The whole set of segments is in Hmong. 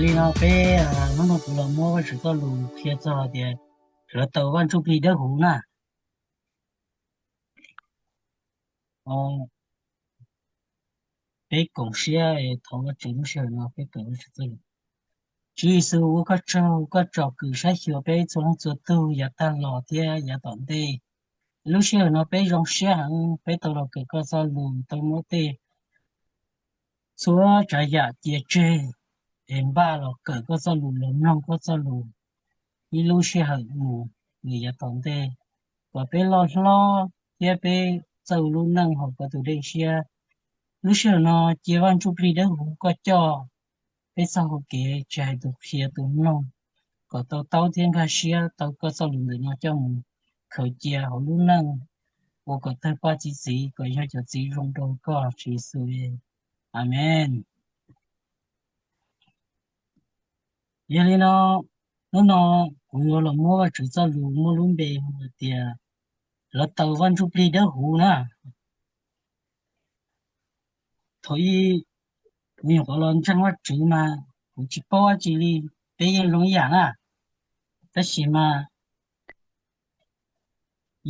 Li no peb, hnub no kuv los muab Vajtswv txoj lus qhia txog tias hluav taws Vaj Ntsujplig Dawbhuv na. Peb koom siab thov Vajtswv lub sij hawm no peb kawm Vajtswv txoj lus. Tswv Yexus, ua koj tsaug koj tsom kwm saib xyuas peb txhua leej txhua tug yav tag los thiab yav tom ntej. Lub sij hawm no peb zoo siab heev peb tau los kawm koj txoj lus, tau muab tej txhua tsav yam cia tseg es npaj los kawm koj txoj lus, los mloog koj txoj lus ib lub sij hawm mus nws yav tom ntej, kom peb loj hlob thiab peb txawj lub neej hauv koj tus dej siab. Lub sij hawm no cia Vaj Ntsujplig Dawbhuv koj coj peb txoj hau kev tsis hais tus qhia tus mloog kom tau taub thiab nkag siab tau koj txoj lus ntawm no coj mus khaws cia hauv lub neej, ua kom tawg paj txi txiv kom yog cov txiv zoo rau koj Tswv Yexus. Amees. Yog li no, hnub no kuv yuav los muab Vajtswv txoj lus muaj lub npe hu tias hluav taws Vaj Ntsujplig Dawbhuv na. Thaum ub kuv nyuam qhuav los ntseeg Vajtswv mas kuv tsis paub dab tsi li, peb yeej zoo ib yam na. Tab sis mas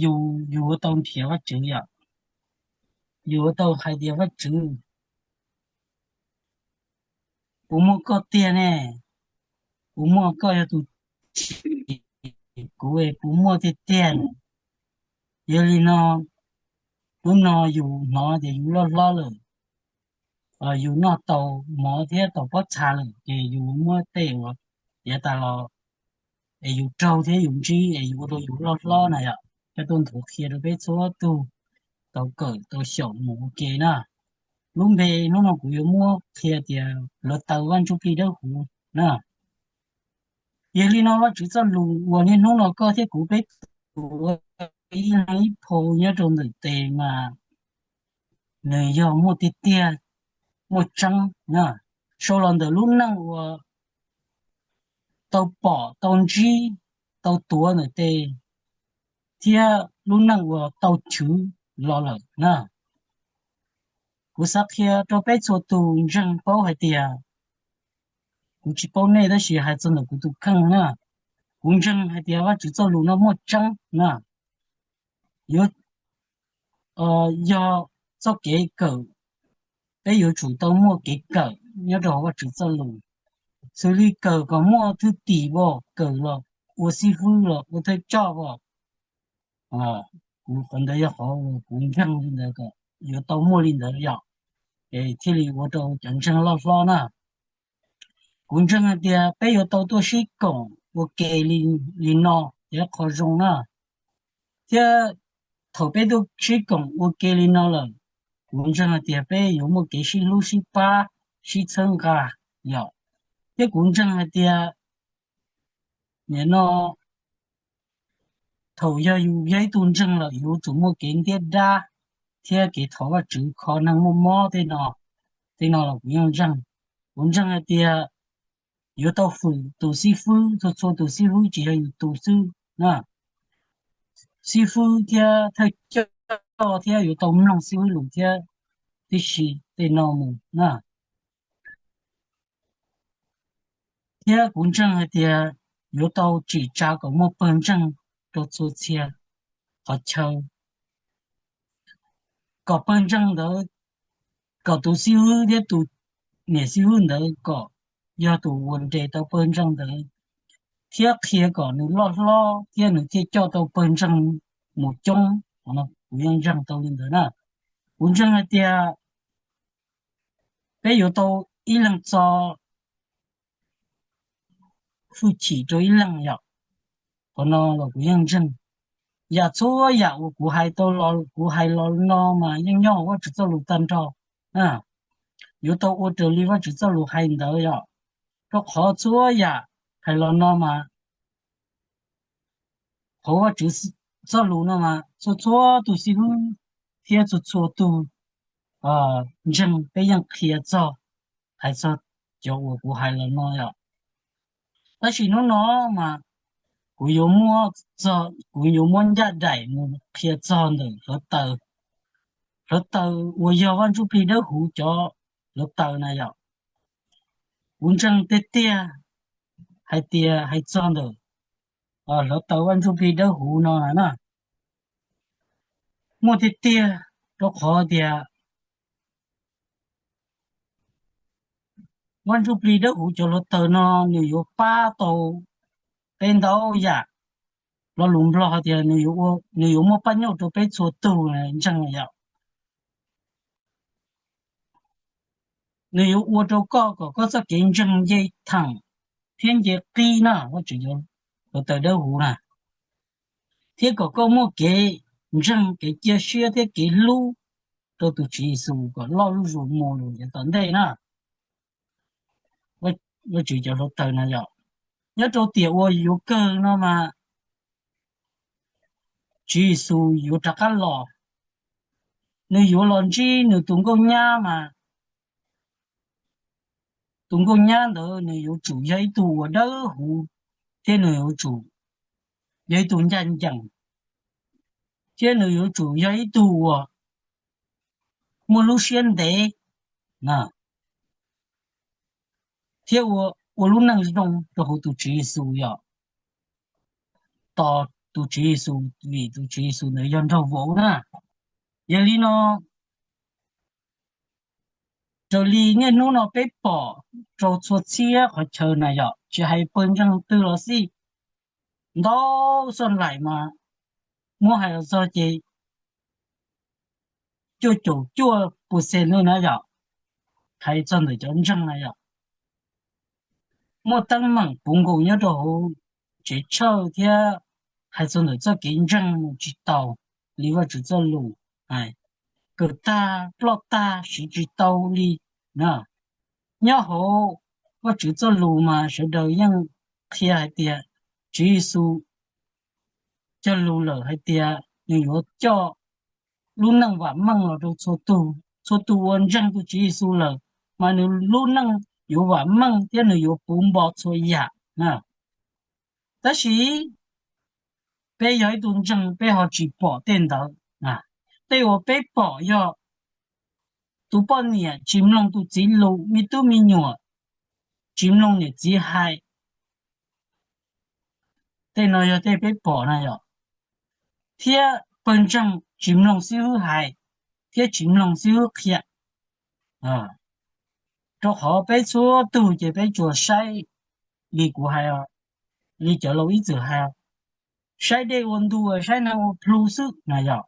yus, yus yuav tau nrhiav Vajtswv yom, yus yuav tau hais tias Vajtswv, puas muaj koj tiag ne? Puas muaj koj yog tus tsim kuv, puas muaj tiag tiag? Yog li no, hnub no yus hnov tias yus loj hlob lawm, yus noj tau mov thiab tau pob txha lawm ces yus muab tej uas yav tas los es yus raug thiab yus ntsib es yus ua rau yus loj hlob na yom, coj tuaj nthuav qhia rau peb txhua tug tau kawm tau xyaum mus ua ke na. Lub npe hnub no kuv yuav muab qhia tias hluav taws Vaj Ntsujplig Dawbhuv na. Yog li no Vajtswv txoj lus uas niaj hnub no koj thiab kuv peb ua ib leeg ib phau nyob rau ntawm tes mas nws yog muaj tiag tiag, muaj tseeb na. Sau los ntawm lub neej uas tau pom tau ntsib tau tuav ntawm tes thiab lub neej uas tau chwv los lawm na. Kuv xav qhia rau peb txhua tus ntseeg paub hais tias, kuv tsis paub nej tab sis hais txog ntawm kuv tus kheej na, kuv ntseeg hais tias Vajtswv txoj lus no muaj tseeb na. Yuav yog txoj kev kawm, peb yuav tsum tau muaj kev kawm nyob rau hauv Vajtswv txoj lus, xws li kawm kom muaj thwj tim as, kawm los ua xib fwb los ua thawj coj as. Kuv qhov ntawd yog qhov kuv ntseeg li ntawd kom yuav tau muaj li ntawd yom, es thiaj li ua rau cov ntseeg loj hlob na. Kuv ntseeg hais tias peb yuav tau tuaj sib koom ua ke li no, yog qhov zoo na. Thiab thaum peb tuaj sib koom ua ke li no lawm, kuv ntseeg hais tias peb yuav muaj kev sib hlub sib pab, sib txhawb nqa yom. Thiab kuv ntseeg hais tias nim no thaum yog yus yog ib tug ntseeg lawm yuav tsum muaj kev ntiab dab thiab kev thov Vajtswv kho neeg muaj mob tej no. Tej no los kuv yeej ntseeg. Kuv ntseeg hais tias yuav tau hwm tus xib fwb, txhua txhua tus xib fwb tsis yog yus tus xwb na. Xib fwb thiab thawj coj thiab yuav tau mloog xib fwb lus thiab tib si tej no mus na. Thiab kuv ntseeg hais tias yuav tau tsim tsa kom muaj pawg ntseeg rau txhua txhia qhov chaw, kom pawg ntseeg ntawd, kom tus xib hwb thiab tus niam xib hwb ntawd kom yog tus uas nres tau pawg ntseeg ntawd, thiab qhia kom nws loj hlob thiab nws thiaj coj tau pawg ntseeg mus coob. Kuv yeej ntseeg tau li ntawd na. Kuv ntseeg hais tias peb yuav tau ib leeg txo hwj chim rau ib leeg yom. Qhov no los kuv yeej ntseeg. Yam txhua yam uas kuv hais tau, kuv hais los no mas yeej nyob hauv Vajtswv txoj lus tag nrho. Yuav tau ua raws li Vajtswv txoj lus hais ntawd yom. Rau qhov txhua yam hais los no mas hauv Vajtswv txoj lus no mas txhua txhua tus xib hwb thiab txhua txhua tus ntseeg peb yeej qhia txog, hais txog cov uas kuv hais los no yom. Tab sis hnub no mas kuv yuav muab, kuv yuav muab ncaj nraim mus qhia txog ntawm hluav taws, hluav taws uas yog Vaj Ntsujplig Dawb Huv cov hluav taws na yom. Kuv ntseeg tiag tiag hais tias hais txog ntawm hluav taws Vaj Ntsuj Plig Dawb Huv no na, muaj tiag tiag, rau qhov tias Vaj Ntsuj Plig Dawb Huv cov hluav taws no nws yuav pab tau peb ntau yam lo lus Nplog tias nws yuav muaj paj nyuj rau peb txhua tug ntseeg yom. Nws yuav ua rau koj kom koj txoj kev ntseeg nce theem thiab nce qib na, Vaj Ntsuj Plig Dawb Huv na, thiab kom koj muaj kev ntseeg, kev cia siab thiab kev hlub rau tus Tswv Yexus kom loj zuj zus mus lawm yav tom ntej na. Vaj Ntsuj Plig cov hluav taws no yom, nyob rau tiam uas yuav kawg no mas Tswv Yexus yuav rov qab los, nws yuav los ntsib nws tus nkauj nyab mas tus nkauj nyab ntawd nws yuav tsum yog ib tug uas dawb huv, thiab nws yuav tsum yog ib tug ncaj ncees, thiab nws yuav tsum yog ib tug uas muaj lub siab ntev thiab ua lub neej zoo rau hauv tus Tswv Yexus yom, tos tus Tswv Yexus, vim tus Tswv Yexus ntawd yog nraug vauv na. Yog li no, raws li niaj hnub no peb pom rau txhua txhiab qhov chaw na yom, tsis hais pawg ntseeg twg los xij, ntau xoj laim mas muab hais los txog ces cuaj caum cuaj pus xees li na yom, hais txog ntawm cov ntseeg na yom, muaj teeb meem puv nkaus nyob rau hauv tsev tshawj thiab hais txog ntawm txoj kev ntseeg mus tsis taus li Vajtswv txoj lus, kawm tag ploj tag siv tsis tau li na. Nyob hauv Vajtswv txoj lus mas sawv daws yeej qhia hais tias Tswv Yexus cog lus lawm hais tias nws yuav coj lub neej vam meej los rau txhua tus. Txhua tus uas ntseeg tus Tswv Yexus lawm mas nws lub neej yuav vam meej thiab nws yuav puv npo txhua yam na. Tab sis peb yog ib tug ntseeg peb ho tsis pom tej ntawd. Tej uas peb pom yog tus poj niam tsis mloog tus txiv lus, me tub me nyuam tsis mloog niam txiv hais. Tej no yog tej peb pom na yom. Thiab pawg ntseeg tsis mloog xib hwb hais thiab tsis mloog xib hwb qhia. Rau qhov peb txhua tug ces peb tsuas saib li kuv hais, li cov laus ib txwm hais, saib dej ua ntu, saib neeg ua plhu xwb na yom.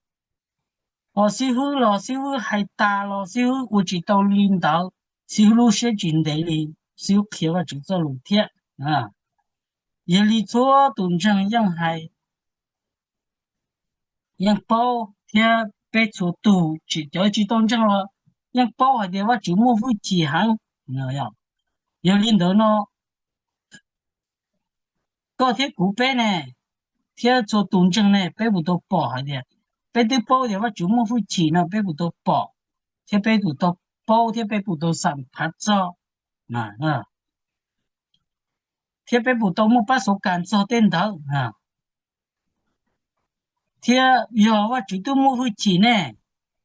Ho xib hwb los xib hwb hais tas los xib hwb ua tsis tau li ntawd, xib hwb lub siab tsis ntev li, xib hwb qhia Vajtswv txoj lus thiab. Yog li txhua tus ntseeg yeej hais, yeej paub thiab peb txhua tus, tsis cov tsis tau ntseeg los yeej paub hais tias Vajtswv muaj hwj chim heev. Yog li ntawd no, koj thiab kuv peb ne, thiab txhua tus ntseeg ne, peb puas tau pom hais tias, peb twb paub tias Vajtswv muaj hwj chim no peb puas tau pom, thiab peb puas tau paub thiab peb puas tau xam phav txog, thiab peb puas tau muaj pab xauv kas txog tej ntawd. Thiab yog Vajtswv twb muaj hwj chim ne,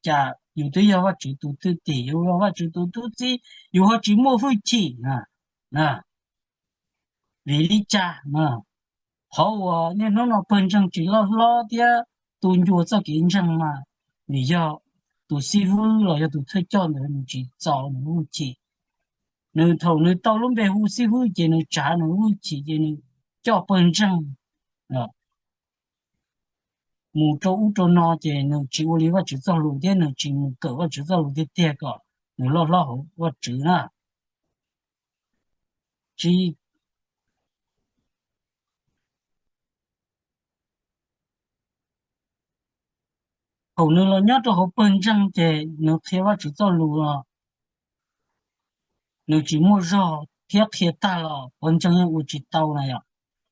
cas yus twb yog Vajtswv tus thwj tim, yus yog Vajtswv tus tub txib, yus ho tsis muaj hwj chim? Vim li cas? Qhov uas niaj hnub no pawg ntseeg tsis loj hlob thiab tu ncua txoj kev ntseeg mas vim yog tus xib hwb los yog tus thawj coj ntawd nws tsis txo nws hwj chim. Nws thaum nws tau lub npe hu xib hwb ces nws tsav nws hwj chim ces nws coj pawg ntseeg mus rau ub rau no ces nws tsis ua li Vajtswv txoj lus thiab nws tsis mus kawm Vajtswv txoj lus tiag tiag kom nws loj hlob hauv Vajtswv na. Tsis, thaum nws los nyob rau hauv pawg ntseeg ces nws qhia Vajtswv txoj lus los nws tsis muaj zog thiab qhia tag los pawg ntseeg yeej ua tsis tau na yom.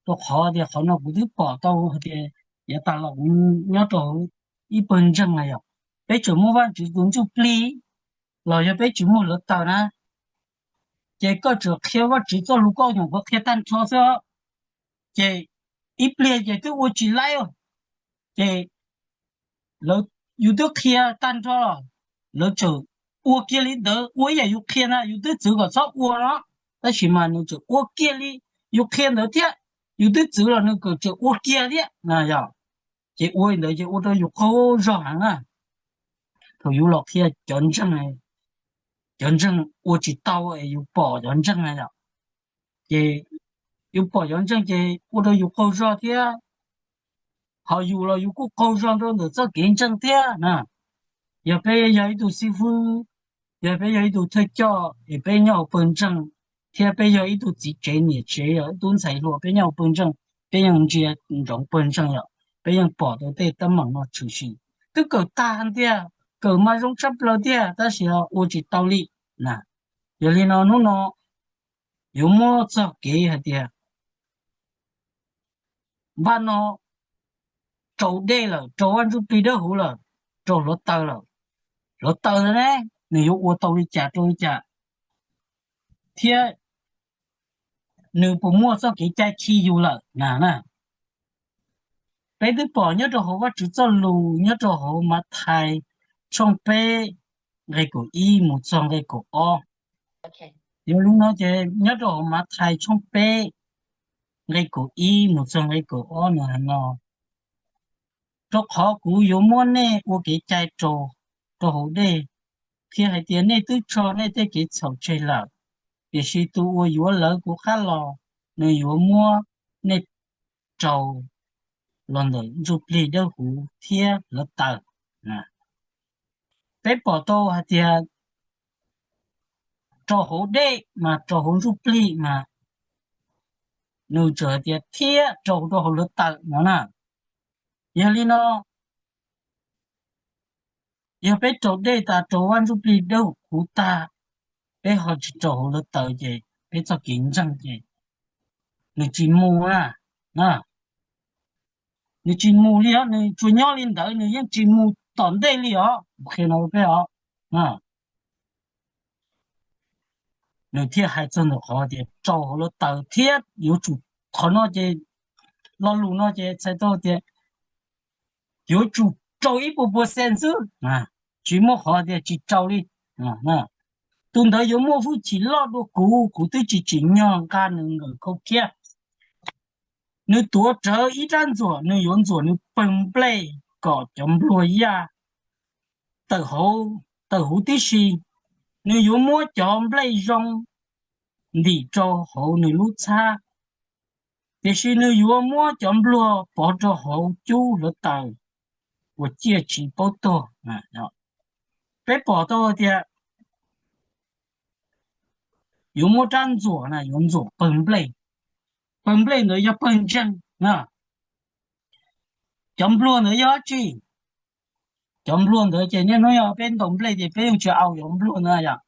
Rau qhov tias qhov no kuv twb pom tau hais tias yav tas los kuv nyob rau hauv ib pawg ntseeg na yom, peb tseem muaj Vajtswv tus ntsuj plig los yog peb tsis muaj hluav taws na, ces koj tseem qhia Vajtswv txoj lus koj nyuam qhuav qhia tag nrho xwb, ces ib pliag ces twb ua tsis laib, ces yus twb qhia tag nrho, lawv tseem ua kiag li ntawd, ua ib yam yus qhia na, yus twb txwv kom txhob ua no. tab sis mas nws tseem ua kiag li yus qhia ntawd thiab, yus twb txwv los nws tseem ua kiag thiab na yog. Ces ua li ntawd ces ua rau yus qaug zog heev na. Thaum yus los qhia cov ntseeg, cov ntseeg ua tsis tau es yus pom cov ntseeg na yom, ces yus pom cov ntseeg ces ua rau yus qaug zog thiab. Ho yus los yus kuj qaug zog rau ntawm txoj kev ntseeg thiab na. Yog peb yog ib tug xib fwb, yog peb yog ib tug thawj coj es peb nyob hauv pawg ntseeg, thiab peb yog ib tug txiv tsev niam tsev, yog ib tug ntxhais hluas peb nyob hauv pawg ntseeg, peb yeej ntsia ntsoov pawg ntseeg yom, peb yeej pom tau tej teeb meem no tshwm sim. Twb kawm tag tiag, kawm mas zoo tshaj plaws tiag tab sis ua tsis tau li na. Yog li no hnub no yuav muab txoj kev hais tias vaj no rau dej lawm, rau Vaj Ntsuj Plig Dawb Huv lawm, rau hluav taws lawm, hluav taws ntawd ne, nws yuav ua tau li cas rau li cas, thiab nws puas muaj txoj kev cai khi yus lawm na na. Peb twb pom nyob rau hauv Vajtswv txoj lus nyob rau hauv Mathais tshooj peb nqe kaum ib mus txog nqe kaum ob. Yog li no ces nyob rau hauv Mathais tshooj peb nqe kaum ib mus txog nqe kaum ob nws hais no: Rau qhov kuv yuav muab nej ua kev cai rau, rau hauv dej, qhia hais tias nej twb tso nej tej kev txhaum tseg lawm. Tiam sis tus uas yuav lawv kuv qab los, nws yuav muab nej rau los ntawm ntsuj plig dawb huv thiab hluav taws. Peb pom tau hais tias rau hauv dej mas rau hauv ntsuj plig mas nws tseem hais tias thiab rau rau hauv hluav taws no na. Yog li no, yog peb rau dej tas rau vaj ntsuj plig dawb huv tag, peb ho tsis rau hauv hluav taws ces peb txoj kev ntseeg ces nws tsis mus na. Nws tsis mus li os, nws tsuas nyob li ntawd, nws yeej tsis mus tom ntej li os. Qhia no peb os, nws thiaj hais txog ntawm qhov tias rau hauv hluav taws thiab yuav tsum, qhov no ces, lo lus no ces txhais tau tias yuav tsum rau ib puas puas xees xwb, tsis muaj qhov tias tsis rau li. Tus ntawd yuav muaj hwj chim loj dua kuv, kuv twb tsis tsim nyog nqa nws nkawm khau khiab. Nws tuav rawv ib rab ntxuam, nws yuav ntxuam nws pawg nplej kom cov npluag yaj tawm hauv, tawm huv tib si. Nws yuav muab cov nplej zoo ntim rau hauv nws lub txhab, tiam sis nws yuav muab cov npluag pov rau hauv cub hluav taws uas ciaj tsis paub tuag. Peb pom tau tias yuav muab rab ntxuam na, yuav ntxuam pawg nplej. Pawg nplej ntawd yog pawg ntseeg na. Cov npluag ntawd yog dab tsi? Cov npluag ntawd ces niaj hnub yog peb ntaus nplej ces peb yeej tsis au cov npluag ntawd yom.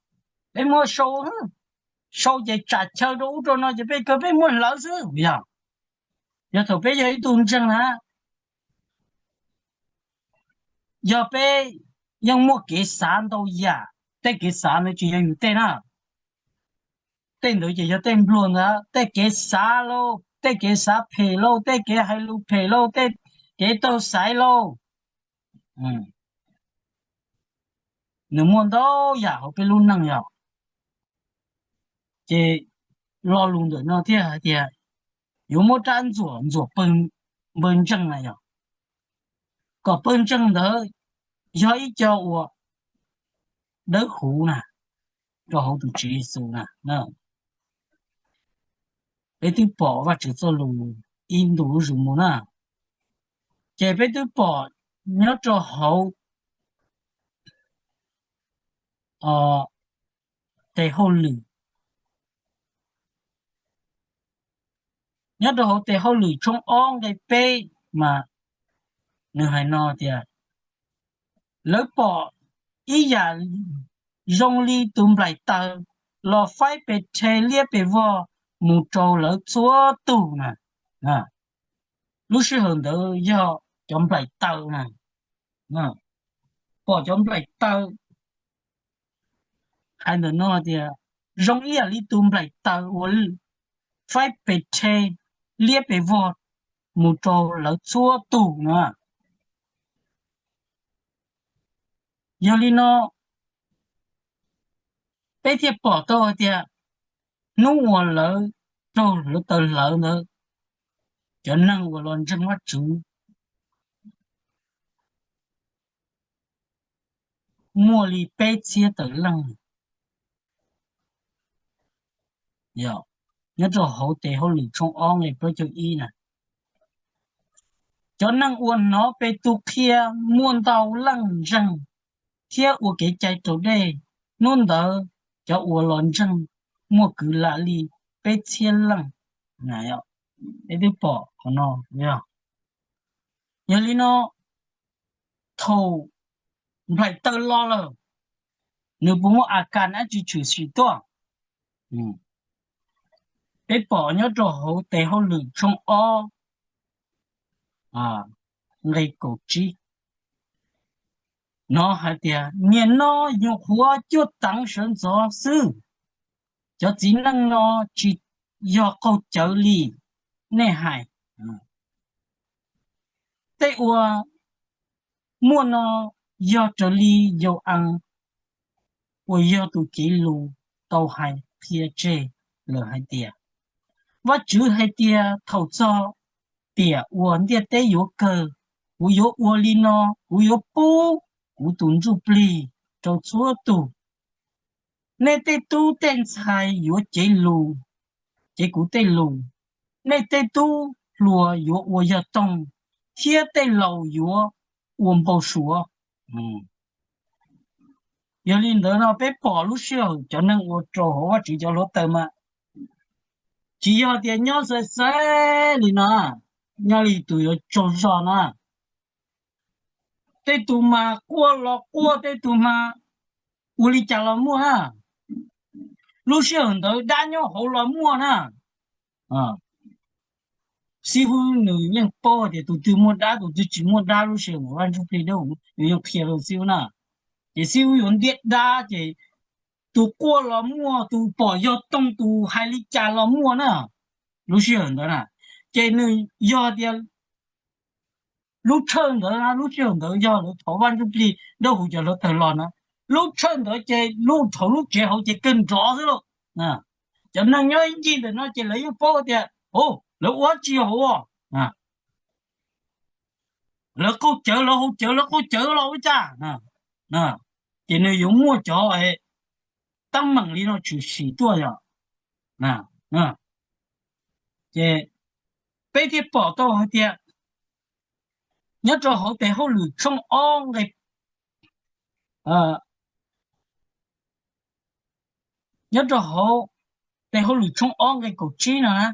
Peb muab sau, sau ces tsam chaw rau ub rau no ces peb kawg peb muab hlawv xwb yom. Yog thaum peb yog ib tug ntseeg na, yog peb yeej muaj kev xav ntau yam, tej kev xav ntawd tsis yog yus tej na. Tej ntawd ces yog tej npluag ntawd tej kev xav lauj, tej kev xav phem lauj, tej kev hais lus phem lauj, tej kev taug xaiv lauj. Nws muaj ntau yam hauv peb lub neej yom. Ces lo lus ntawm no thiaj hais tias yuav muab rab ntxuam ntxuam pawg ntseeg na yom, kom pawg ntseeg ntawd yog ib co uas dawb huv na, rau hauv tus Tswv Yexus na. Peb twb pom Vajtswv txoj lus ib ntu lub zus mus na, ces peb twb pom nyob rau hauv tes hauj lwm, nyob rau hauv tes hauj lwm tshooj ob nqe peb mas nws hais no tias, lawv pom ib yam zoo li tus nplaim taws los faib pes rhe liab pes vog mus rau lawv txhua tug na. Lub sij hawm ntawd yog cov nplaim taws na, pom cov nplaim taws. Hais ntawm no tias zoo ib yam li tus nplaim taws uas faib pes rhe liab pes vog mus rau lawv txhua tug na. Yog li no peb thiaj pom tau hais tias Hnub uas lawv raug hluav taws hlawv ntawd, cov neeg uas los ntseeg Vajtswv muaj li peb txhiab tawm leej. Nyob rau hauv tes hauj lwm tshooj ob nqe plaub caug ib na, cov neeg uas hnov Petus qhia muaj ntau leej ntseeg thiab ua kev cai raus dej. Hnub ntawd cov uas los ntseeg muaj kwv lam li peb txhiab leej. Peb twb pom qhov no. Yog li no, thaum nplaim taw los lawm, nws puas muaj a kas dab tsi tshwm sim tuaj? Peb pom nyob rau hauv tes hauj lwm tshooj ob nqe kaum tsib, no hais tias, Nim no nyuam qhuav cuaj teev sawv ntxov xwb, cov txiv neej no tsis yog qaug cawv li nej hais. Tej uas muaj no yog raws li Yau-as uas yog tus cev lus tau hais qhia tseg lawm hais tias, Vajtswv hais tias, thaum txog tiam uas ntiaj teb yuav kawg, kuv yuav ua li no: kuv yuav pub kuv tus ntsuj plig rau txhua tus. Nej tej tub tej ntxhais yuav cev lus, cev kuv tej lus. Nej tej tub hluas yuav ua yog toog, thiab tej laus yuav ua npau suav. Yog li ntawd no peb pom lub sij hawm cov neeg uas raug hauv Vajtswv cov hluav taws mas tsis yog tias nyob xaiv xaiv li no, nyob li tus yuav tsaug zog na. Tej tus mas quaj los quaj, tej tus mas ua li cas los muaj na. Lub sij hawm ntawd dab nyob hauv los muaj na. Xib hwb nws yeej paub tias tus twg muaj dab, tus twg tsis muaj dab. Lub sij hawm Vaj Ntsuj Plig Dawb Huv nws yeej qhia rau xib hwb na. Ces xib hwb yuav ntiab dab, ces tus quaj los muaj, tus pom yog toog, tus hais li cas los muaj na. Lub sij hawm ntawd na, ces nws yog tias lub tshawj ntawd, lub sij hawm ntawd yog lawv thov Vaj Ntsuj Plig Dawb Huv cov hluav taws los na. Lub tshawj ntawd ces lub thaum lub tsev hauv ces kawg nrov xwb lauj. Cov neeg nyob ib ncig ntawm no ces lawv yeej paub tias, o, lawv ua tsis hauv, lawv qaug cawv, lawv haus cawv, lawv qaug cawv los ua cas. Ces nws yuav muaj cov teeb meem li no tshwm sim tuaj yom. Ces peb thiaj pom tau hais tias nyob rau hauv tes hauj lwm tshooj ob nqe, nyob rau hauv tes hauj lwm tshooj ob nqe kaum tsib no na,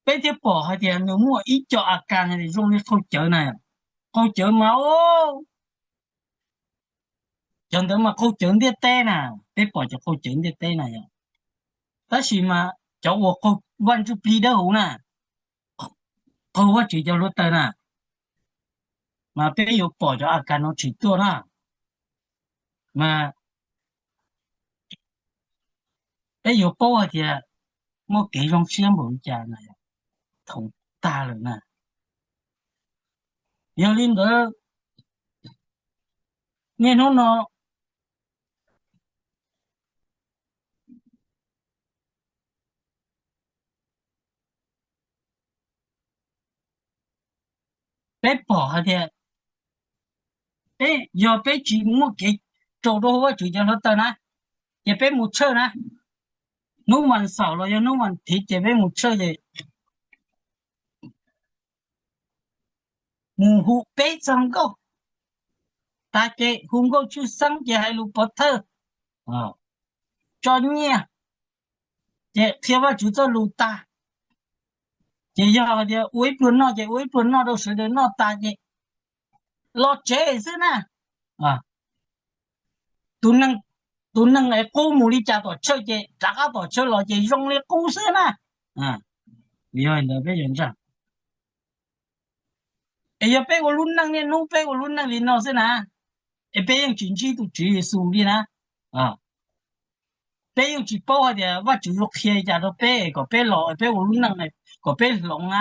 peb thiaj pom hais tias nws muaj ib co a kas zoo li qaug cawv na. Qaug cawv mas, o, cov ntawd mas qaug cawv ntiaj teb na, peb pom cov qaug cawv ntiaj teb na yom. Tab sis mas cov uas qaug Vaj Ntsuj Plig Dawb Huv na, qaug Vajtswv cov hluav taws na, mas peb yuav pom cov a kas no tshwm tuaj na, mas peb yuav paub hais tias muaj kev zoo siab npaum li cas na, thaum tag lawm na. Yog li ntawd, niaj hnub no peb pom hais tias peb, yog peb tsis muaj kev rau rau Vajtswv cov hluav taws na, ces peb mus tshawj na, hnub vas xaum los yog hnub vas thiv ces peb mus tshawj ces mus hu peb txog nkauj, tas ces hu nkauj tshwj xeeb ces hais lus pov thawj, tso nyiaj, ces qhia Vajtswv txoj lus tas, ces yog tias ua ib pluag noj ces ua ib pluag noj rau sawv daws noj tas ces los tsev xwb na. Tus neeg es qub mus li cas tom tshawj ces rov qab tom tshawj los ces zoo li qub xwb na. Yog ntawd peb yuav ntseeg. Es yog peb ua lub neej niaj hnub peb ua lub neej li no xwb na, es peb yeej tsis ntsib tus Tswv Yexus li na. Peb yeej tsis paub hais tias Vajtswv yuav qhia li cas rau peb kom peb los peb ua lub neej, kom peb hloov na,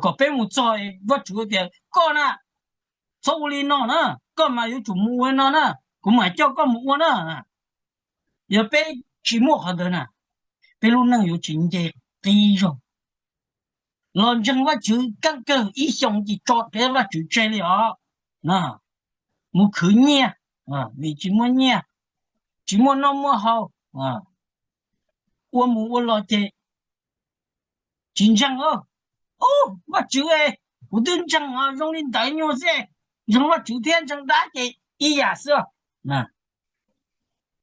kom peb mus txog Vajtswv tias koj na, txhob ua li no na, koj mas yuav tsum mus ua li no na, kuv mam coj koj mus ua na. Yog peb tsis muaj qhov ntawd na, peb lub neej yuav tsis nce qib zog. Los ntseeg Vajtswv keeb kawg ib xyoos ces tso peb Vajtswv tseg li os. Mus khwv nyiaj, vim tsis muaj nyiaj, tsis muaj noj muaj haus, ua mus ua los ces tsis ntseeg. Ub, Vajtswv, kuv twb ntseeg zoo li ntawd nyuag xwb, ntseeg Vajtswv thiab ntseeg dab ces ib yam xwb.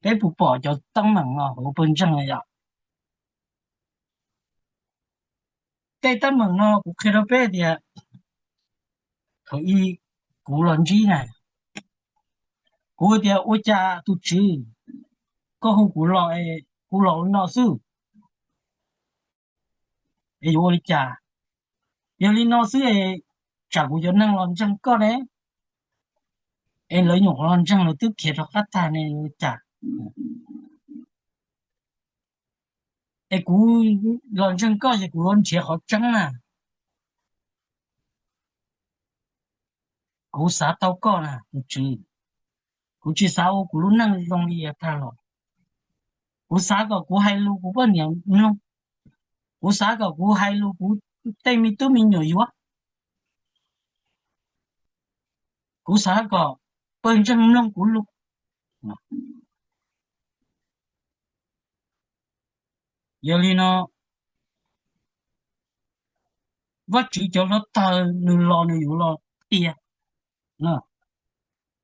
Peb puas pom cov teeb meem no hauv pawg ntseeg yom? Tej teeb meem no kuv qhia rau peb tias, thaum ub kuv los ntsib na, kuv tias ua cas tus Tswv, koj hu kuv los, kuv los ua no xwb es yuav ua li cas? Yog li no xwb es tsam kuv cov neeg los ntseeg koj ne, es lawv nyuam qhuav los ntseeg lawv twb khiav rov qab tag ne, ua cas? Es kuv los ntseeg koj ces kuv yuav nrhiav qhov tseeb na. Kuv xav tau koj na tus Tswv, kuv tsis xav ua kuv lub neej zoo li yav tag los. Kuv xav kom kuv hais lus kuv poj niam mloog, kuv xav kom kuv hais lus kuv tej me tub me nyuam yuav. Kuv xav kom pawg ntseeg mloog kuv lus. Yog li no, Vajtswv cov hluav taws nws los nws yuav los qhia.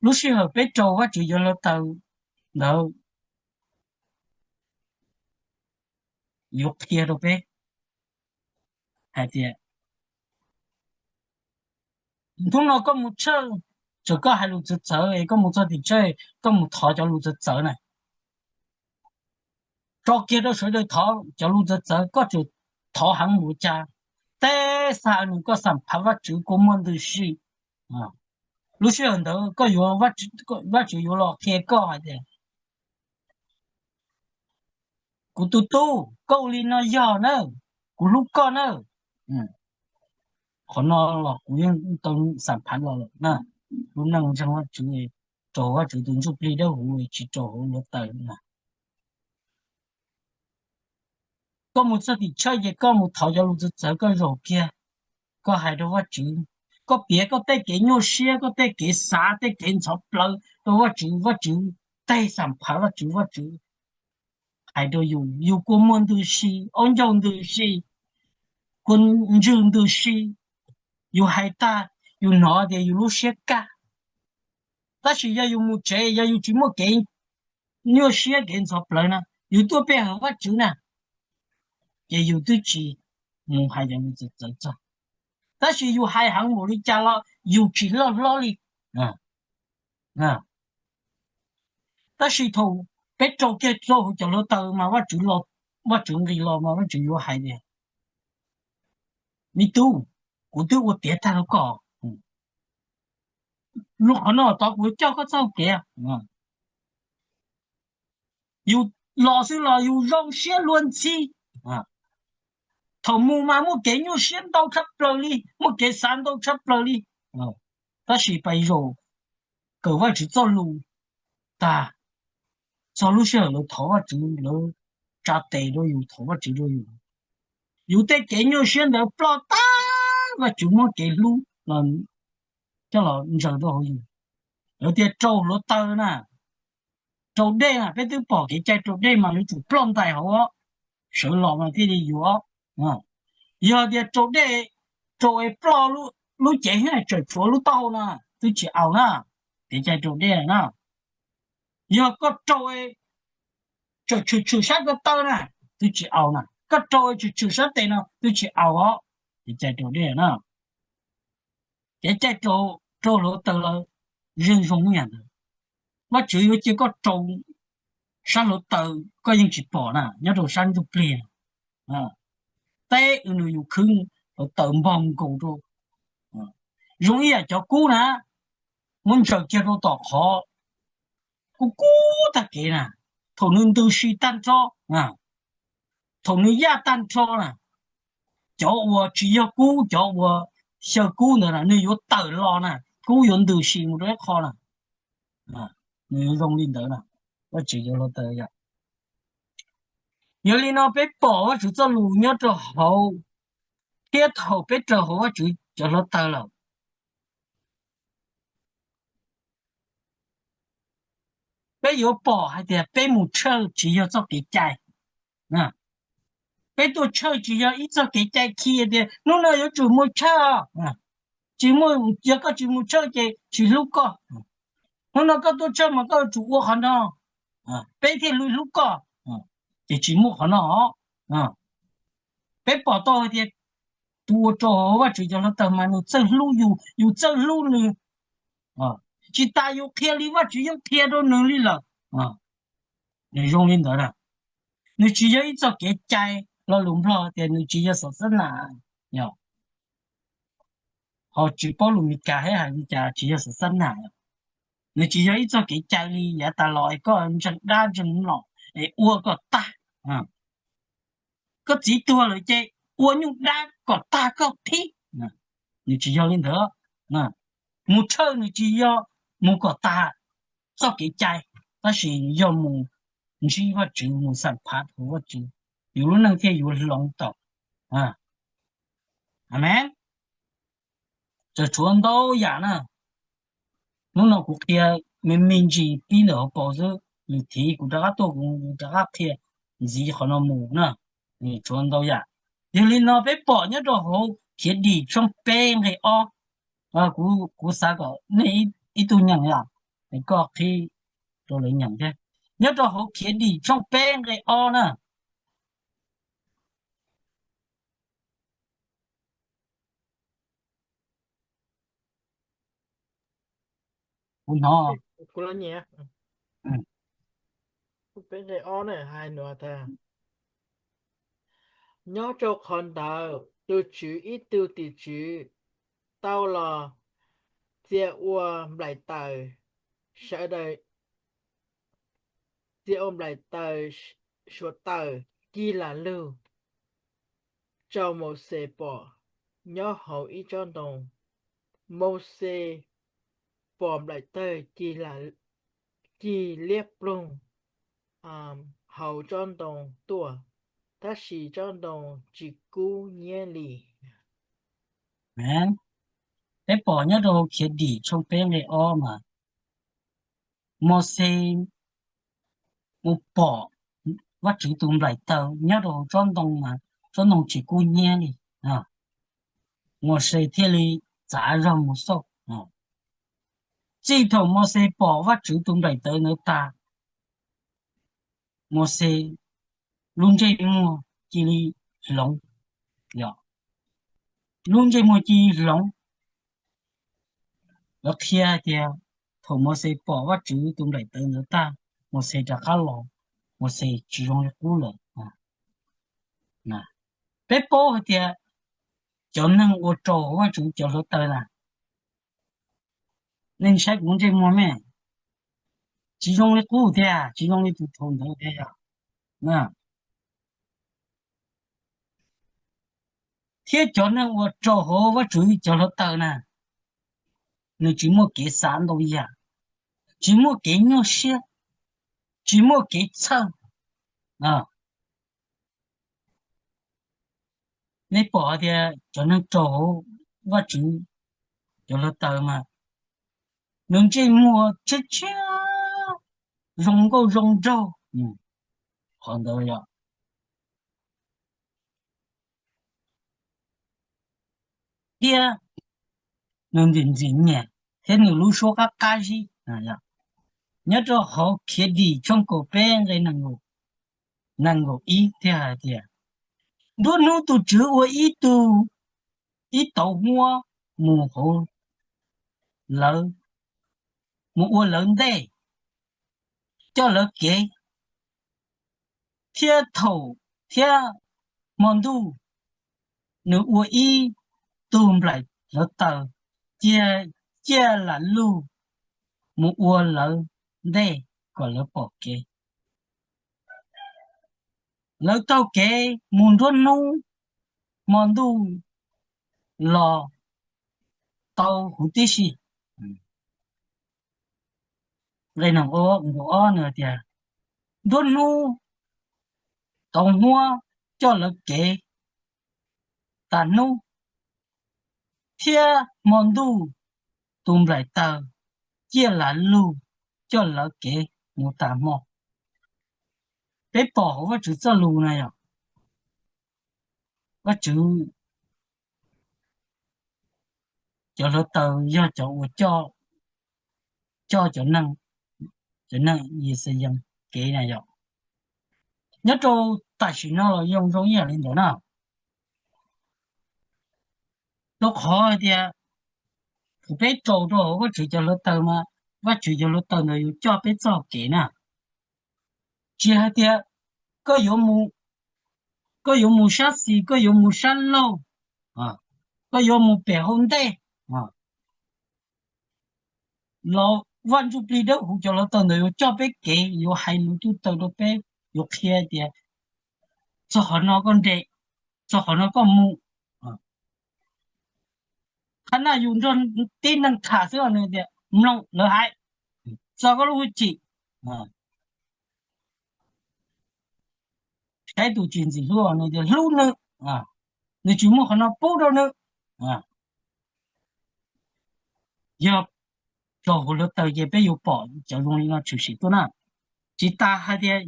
Lub sij hawm peb raug Vajtswv cov hluav taws ntawd yuav qhia rau peb hais tias, hnub no koj mus tshawj, txawm koj hais lus txawv txawv es koj mus txog tim tshawj koj mus thov cov lus txawv txawv na, tso kiag rau sawv daws thov cov lus txawv txawv, koj tseem thov heev ua cas? Tej xav nws koj xam phav Vajtswv kua muag ntws si. Lub sij hawm ntawd koj yuav, Vajtswv yuav los qhia koj hais tias, kuv tus tub, koj ua li no yog na, kuv hlub koj na. Qhov no los kuv yeej tau xam phav los lawm na. Lub neej ntseeg Vajtswv, raug Vajtswv tus ntsuj plig dawb huv tsis raug hauv hluav taws na. Koj mus txog tim tshawj ces koj mus thov cov lus txawv txawv koj zaum kiag, koj hais rau Vajtswv, koj piav koj tej kev nyuaj siab koj tej kev xav tej kev ntxhov plawv rau Vajtswv, Vajtswv teg xam phav Vajtswv, Vajtswv hais rau yus, yus kua muag ntws si, ob ncauj ntws si, kua ntswg ntws si, yus hais tag yus hnov tias yus lub siab kaj. Tab sis yog yus mus tsev yog yus tsis muaj kev nyuaj siab kev ntxhov plawv na, yus tuaj pe hawm Vajtswv na, ces yus twb tsis mus hais cov lus txawv txawv txog. Tab sis yus hais heev npaum li cas los yus tsis loj hlob li. Tab sis thaum peb raug kiag rau hauv cov hluav taws mas Vajtswv, Vajtswv nqis los mas Vajtswv yuav hais tias, me tub, kuv twb ua tiav tag rau koj. Lub qhov no tod kuv yuav coj koj txoj kev. Yus los xwb los yus zoo siab luag ntxhi. Thaum mus mas muaj kev nyuaj siab ntau tshaj plaws li, muaj kev xav ntau tshaj plaws li. Tab sis pais zaum kawm Vajtswv txoj lus tag, txog lub sij hawm lawv thov Vajtswv, lawv tsa tes rau yus, thov Vajtswv rau yus, yus tej kev nyuaj siab ntawd ploj tag, Vajtswv muab kev hlub coj los ntsaws rau hauv yus. Lawv tias raug hluav taws na, raug dej na, peb twb pom kev cai raug dej mas yuav tsum ploj ntais hauv, sawv los mas thiaj li yuav. Yog tias raug dej, raug es ploj lub cev tseem tshuav lub taub hau no, twb tsis aus na, kev cai raug dej na. Yog koj raug tseem tshwm tshwm sab ko taw na, twb tsis aus na. Koj raug tshwm tshwm sab tes no twb tsis aus os, kev cai raug dej na. Kev cai raug hluav taws los zeeg zoo ib yam ntawd. Vajtswv yuav cia koj raug sab hluav taws koj yeej tsis pom na, nyob rau sab ntsuj plig. Teb nws yus khwb hluav taws npog nkaus rau. Zoo ib yam cov kub na, muab ntsaws kiag rau tom qhov kub kub tag kev na, thaum nws ntws si tag nrho, thaum nws yaj tag nrho na, cov uas tsis yog kub, cov uas xyaw kub ntawd na nws yuav tawm los na, kub yuav ntws si mus rau ib qho na. Nws yuav zoo li ntawd na, Vajtswv yuav hluav taws yom. Yog li no peb pom Vajtswv txoj lus nyob rau hauv, thiab thaum peb raug hauv Vajtswv cov hluav taws lawm, peb yuav pom hais tias peb mus tshawj tsis yog txoj kev cai. Peb tuaj tshawj tsis yog ib txoj kev cai khi tias hnub no yuav tsum mus tshawj, tsis muaj, yog koj tsis mus tshawj ces tsis hlub koj. Hnub no koj tuaj tshawj mas koj yuav tsum ua qhov no, peb thiaj li hlub koj, ces tsis muaj qhov no. Peb pom tau hais tias tus uas raug hauv Vajtswv cov hluav taws mas nws txawj hlub yus, yus txawj hlub nws. Tsis tas yus qhia li Vajtswv yeej qhia rau nws li lawm. Nws zoo li ntawd na, nws tsis yog ib txoj kev cai, lo lus Nplog tias nws tsis yog xav xab nas, ho tsis paub lus Meskas hais li cas tsis yog xav xab nas. Nws tsis yog ib txoj kev cai li yav tas los es koj ntseeg dab ntseeg mlom es ua kom tag. Koj txiv tuag lawm ces ua nyuj dab kom tag koj thib. Nws tsis yog li ntawd. Mus tshawj nws tsis yog mus kom tag txoj kev cai, tab sis yog mus ntsib Vajtswv, mus xam phav hauv Vajtswv, yus lub neej thiaj yuav hloov tau. Amees. Tseem tshuav ntau yam na. Hnub no kuv qhia me me ntsis pib ntawm hauv paus xwb, lwm thiv kuv rov qab tuaj kuv rov qab qhia ntxiv qhov no mus na. Tshuav ntau yam. Yog li no peb pom nyob rau hauv Khiav Dim tshooj peb nqe ob. Kuv xav kom nej ib tug nyeem yom, koj qhib rau lawv nyeem thiab. Nyob rau hauv Khiav Dim tshooj peb nqe ob na. Kuv hnov. Nyob rau qhov ntawd tus Tswv ib tug tim tswv tau los txia ua nplaim taws sawv daws, txia ua nplaim taws suav taws cig lam lug rau Mauxes pom nyob hauv ib tsob ntoo. Mauxes pom nplaim taws cig liab ploog hauv tsob ntoo tuaj, tab sis tsob ntoo tsis kub hnyiab li. Peb pom nyob rau Khiav Dim tshooj peb nqe ob mas Mauxes mus pom Vajtswv tus nplaim taws nyob rau hauv tsob ntoo mas tsob ntoo tsis kub hnyiab li. Mauxes thiaj li txav zog mus xauj. Txij thaum Mauxes pom Vajtswv tus nplaim taws ntawd tas, Mauxes lub ntsej muag cia li hloov, lub ntsej muag cia li hloov. Lawv qhia hais tias thaum Mauxes pom Vajtswv tus nplaim taws ntawd tag, Mauxes rov qab los, Mauxes tsis zoo li qub lawm. Peb paub hais tias cov neeg uas raug Vajtswv cov hluav taws na, nej saib kuv ntsej muag me, tsis zoo li qub thiab, tsis zoo li tus thaum ntawd thiab. Thiab cov neeg uas raug hauv Vajtswv cov hluav taws na, nws tsis muaj kev xav ntau yam, tsis muaj kev nyuaj siab, tsis muaj kev txhawj. Nej pom tias cov neeg raug hauv Vajtswv cov hluav taws mas nws ntsej muag tshiab tshiab, zoo nkauj zoo nraug, qhov ntawd yog. Thiab nws ntxim ntxim nyiam, thiab nws lub suab qab qab zib. Nyob rau hauv Khiav Dim tshooj kaum peb nqe nees nkaum ib thiaj hais tias, nruab hnub tus Tswv ua ib tug, ib tauv huab mus hauv lawv, mus ua lawv ntej, coj lawv kev, thiab thaum, thiab hmo ntuj nws ua ib tug nplaim hluav taws cia, ciaj lam lug mus ua lawv ntej kom lawv pom kev. Lawv taug kev mus nruab hnub, hmo ntuj los tau huv tib si. Nqe nees nkaum ob nws tias, nruab hnub tau muab coj lawv kev tas hnub, thiab hmo ntuj tus nplaim taws ciaj lav lug coj lawv kev mus tas hmo. Peb pom hauv Vajtswv txoj lus na yog Vajtswv cov hluav taws yog cov uas coj cov neeg, cov neeg Yixalayees kev na yog. Nyob rau tam sim no los zoo zoo ib yam li ntawd na. Rau qhov hais tias thaum peb rau rau hauv Vajtswv cov hluav taws mas Vajtswv cov hluav taws ntawd yuav coj peb txoj kev na. Tsis hais tias koj yuav mus, koj yuav mus sab xis, koj yuav mus sab laug, koj yuav mus pem hauv ntej los Vaj Ntsuj Plig Dawb Huv cov hluav taws ntawd yuav coj peb kev, yuav hais lus tub taws rau peb, yuav qhia tias txog qhov no koj nres, txog qhov no koj mus. Qhov no yus nrog tib neeg tham xwb os, nws tias mloog lawv hais, txo koj lub hwj chim, saib tus tsis ntxim hlub nws tias hlub nws, nws tsis muaj qhov no pub rau nws. Yog rau hauv hluav taws ces peb yuav pom cov zoo li no tshwm sim tuaj na. Tsis tas hais tias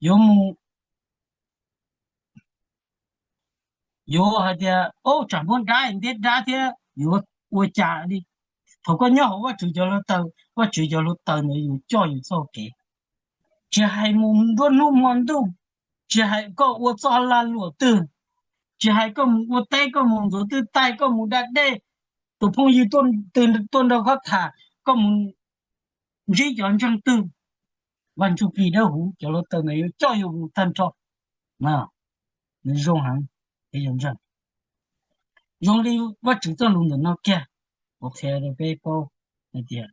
yuav mus, yuav hais tias, o, tsam muab dab ntiab dab thiab yuav ua cas li. Thaum koj nyob hauv Vajtswv cov hluav taws, Vajtswv cov hluav taws ntawd yus coj yus txoj kev. Tsis hais mus nruab hnub hmo ntuj, tsis hais koj ua txoj lag luam twg, tsis hais koj mus ua teb, koj mus ntxuav twj taig, koj mus da dej, tus phooj ywg twg tuaj nrog koj tham, koj mus ntsib cov ntseeg twg, Vaj Ntsuj Plig Dawb Huv cov hluav taws ntawd yuav coj yus mus tag nrho. Nws zoo heev, es yus ntseeg. Zoo li Vajtswv txoj lus ntawm no kiag, kuv qhia rau peb paub hais tias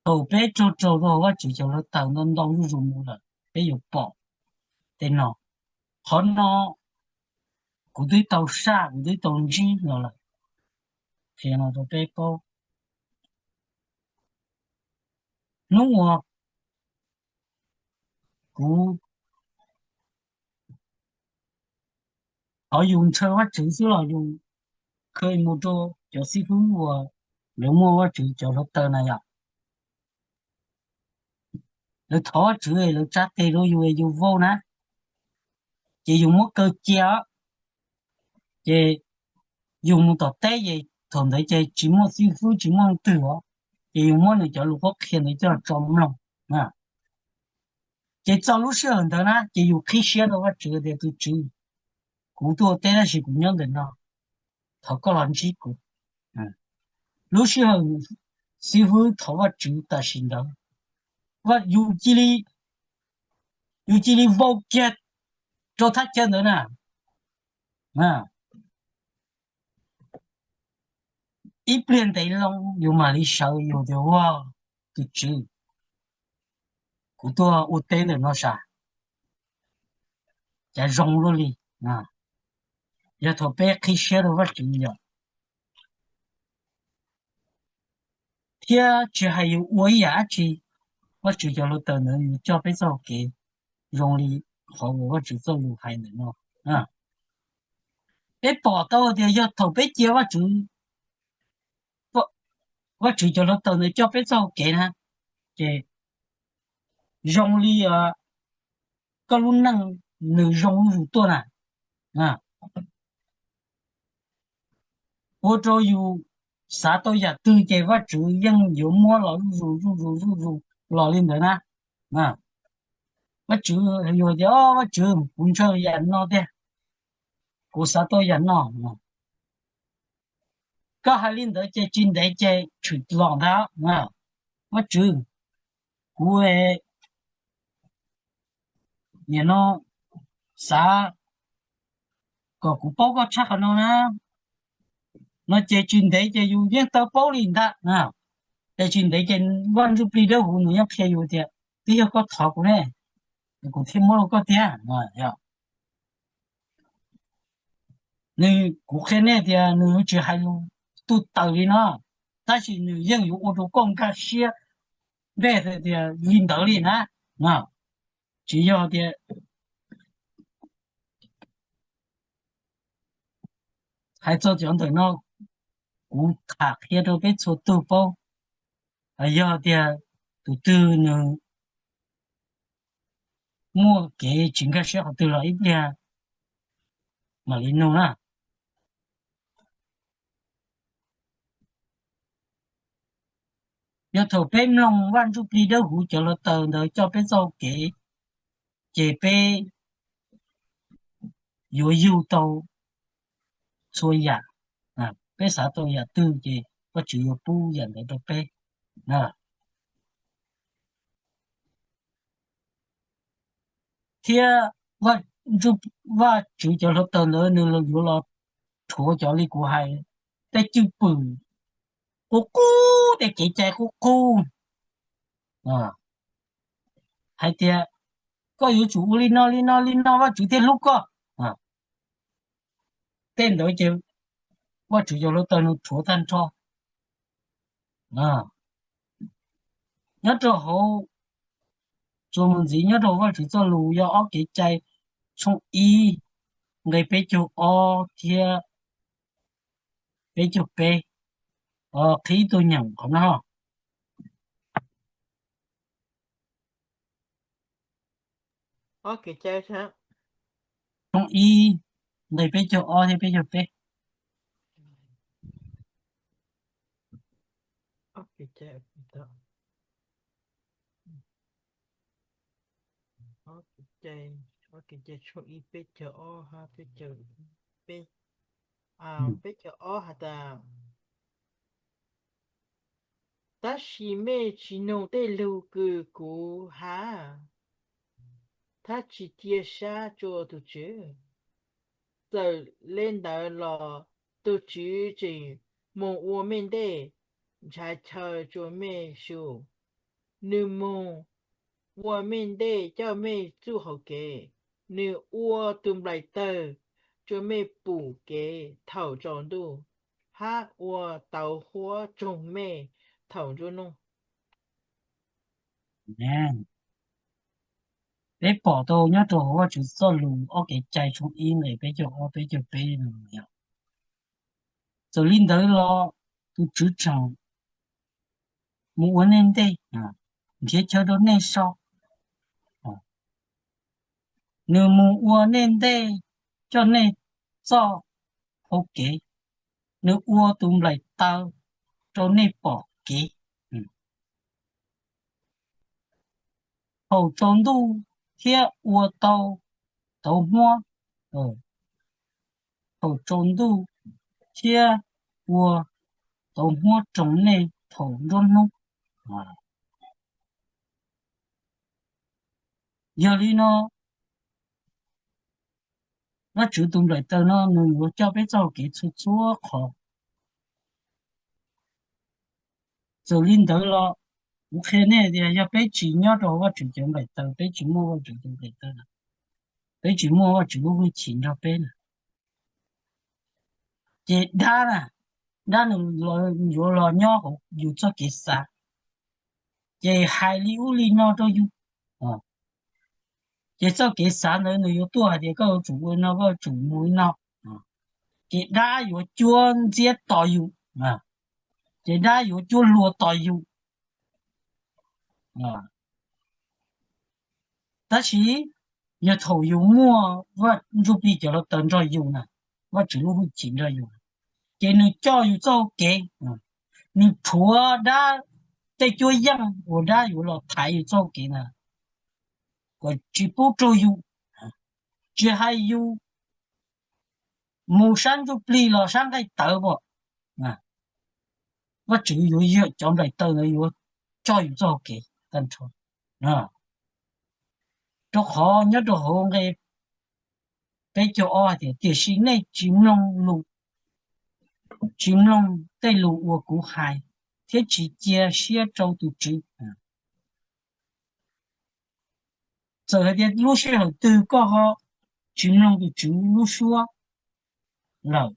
thaum peb raug raug rau Vajtswv cov hluav taws ntau ntau zuj zus mus lawm, peb yuav pom tej no. Qhov no kuv twb tau saj, kuv twb tau ntsib los lawm. Qhia no rau peb paub. Hnub uas kuv thov yus ntshaw Vajtswv xwb los yus khw mus rau cov xib fwb uas lawv muaj Vajtswv cov hluav taws na yom. Lawv thov Vajtswv, lawv tsa tes rau yus, yus vau na, ces yus muab kaw cia, ces yus mus tom teb ces thaum ntawd ces tsis muaj xib fwb tsis muaj leej twg os, ces yus muab nws cov lus qhuab qhia ntawd coj tso mloog. Ces txog lub sij hawm ntawd na ces yus qhib siab rau Vajtswv tias, tus Tswv, kuv tuaj teb tab sis kuv nyob ntawm no, thov koj los ntsib kuv. Lub sij hawm xib fwb thov Vajtswv tam sim ntawd, yus cia li, yus cia li vau kiag rau thaj chaw ntawd na. Ib pliag ntev loo yus mam li sawv yus tias, ua, tus Tswv, kuv tuaj ua teb ntawm no sav, cas zoo luaj li. Yog thaum peb qhib siab rau Vajtswv yom, thiab tsis hais yus ua ib yam dab tsi, Vajtswv cov hluav taws ntawd yuav coj peb txoj hau kev zoo li qhov uas Vajtswv txoj lus hais ntawm no. Peb pom tau tias yog thaum peb cia Vajtswv, Vajtswv cov hluav taws ntawd coj peb txoj hau kev na, ces zoo li koj lub neej nws zoo zuj zus tuaj na, ua rau yus xav tau yam twg ces Vajtswv yeej yuav muab los zuj zus zuj zus zuj zus los li ntawd na. Vajtswv, yus tias, o Vajtswv, kuv ntshaw yam no tiag, kuv xav tau yam no. Koj hais li ntawd ces tsis ntev ces tshwm los ntag. Vajtswv, kuv nim no xav kom kuv paub koj tshaj qhov no na, no ces tsis ntev ces yus yeej tau paub li ntag. Ces tsis ntev ces Vaj Ntsuj Plig Dawb Huv nws yeej qhia yus tias, twb yog koj thov kuv ne, kuv thiaj muab rau koj tiag. Nws, kuv qhia nej tias nws tsis hais lus tub taws li no. tab sis nws yeej yuav ua rau koj nkag siab npej tias li ntawd li na. Tsis yog tias hais txog cov ntawm no, kuv tham qhia rau peb txhua tug paub, yog tias tus twg nws muaj kev tsis nkag siab qhov twg los ib pliag mam li nug na. Yog thaum peb mloog Vaj Ntsuj Plig Dawb Huv cov hluav taws ntawd coj peb txoj hau kev, ces peb yuav yug tau txhua yam. Peb xav tau yam twg ces Vajtswv yuav pub yam ntawd rau peb. Thiab Vajtswv cov hluav taws ntawd nws yuav los rhuav cov li kuv hais, tej cwj pwm qub qub, tej kev cai qub qub, hais tias koj yuav tsum ua li no li no li no Vajtswv thiaj hlub koj. Tej ntawd ces Vajtswv cov hluav taws nws rhuav tag nrho. Nyob rau hauv, txuas mus ntxiv nyob rau Vajtswv txoj lus yog Ob Kev Cai tshooj ib nqe peb caug ob thiab peb caug peb, qhib tus nyeem qhov no. Ob Kev Cai tshooj ib nqe peb caug ob thiab peb caug peb. Ob Kev Cai tshooj ib peb caug ob hab peb caug peb, peb caug ob has tas, tab sis mej tsis noog tej lug kws kuv has, hab tsis cia sab rua tug Tswv. Txawm le ntawd los tug Tswv tseem moog ua mej ntej, ntshaw chaw rua mej su. Nwg moog ua mej ntej coj mej txuj hauv kev. Nwg ua tug nplaim tawg rua mej pum kev thaum tsaus ntuj, hab ua tauv huab tsoog mej thaum nruab nub. Peb pom tau nyob rau hauv Vajtswv txoj lus Ob Kev Cai tshooj ib nqe peb caug ob peb caug peb no yog, txawm li ntawd los tug Tswv tseem moog ua mej ntej, nrhiav chaw rua mej so. Nwg moog ua mej ntej coj mej txuj hauv kev. Nwg ua tug nplaim tawg rua mej pom kev thaum tsaus ntuj thiab ua tauv huab, thaum tsaus ntuj thiab ua tauv huab tsoog mej thaum nruab nub. Yog li no, Vajtswv tug nplaim tawg no nwg yuav coj peb txuj hauv kev txhua txhua qhov. Txawm li ntawd los kuv qhia mej tias yog peb tsis nyob rau hauv Vajtswv cov nplaim tawg, peb tsis muaj Vajtswv cov nplaim tawg, peb tsis muaj Vajtswv lub hwj chim nrog peb na, ces dab na, dab nws yuav los nyob hauv yus txoj kev xav, ces hais li ub li no rau yus. Ces txoj kev xav ntawd nws yuav tuaj hais tias koj yuav tsum ua no, koj yuav tsum mus li no. Ces dab yuav cuab ntxiab tos yus, ces dab yuav cuab luag tos yus. Tab sis yog thaum yus muaj Vaj Ntsuj Plig cov hluav taws nrog yus na, Vajtswv lub hwj chim nrog yus, ces nws coj yus txoj hau kev, nws rhuav dab tej cuab yeej uas dab yuav los thaiv yus txoj hau kev na, kom tsis pub raug yus, tsis hais yus mus sab ntsuj plig los sab nqaij tawv as, Vajtswv yuav yog cov nplaim tawg ntawd yuav coj yus txoj hau kev tag nrho. Rau qhov nyob rau hauv nqe peb caug ob hais tias, tiam sis nej tsis mloog lus, tsis mloog tej lus uas kuv hais, thiab tsis cia siab rau tus Tswv. Txawm hais tias lub sij hawm twg koj ho tsis mloog tus Tswv lub suab lawm,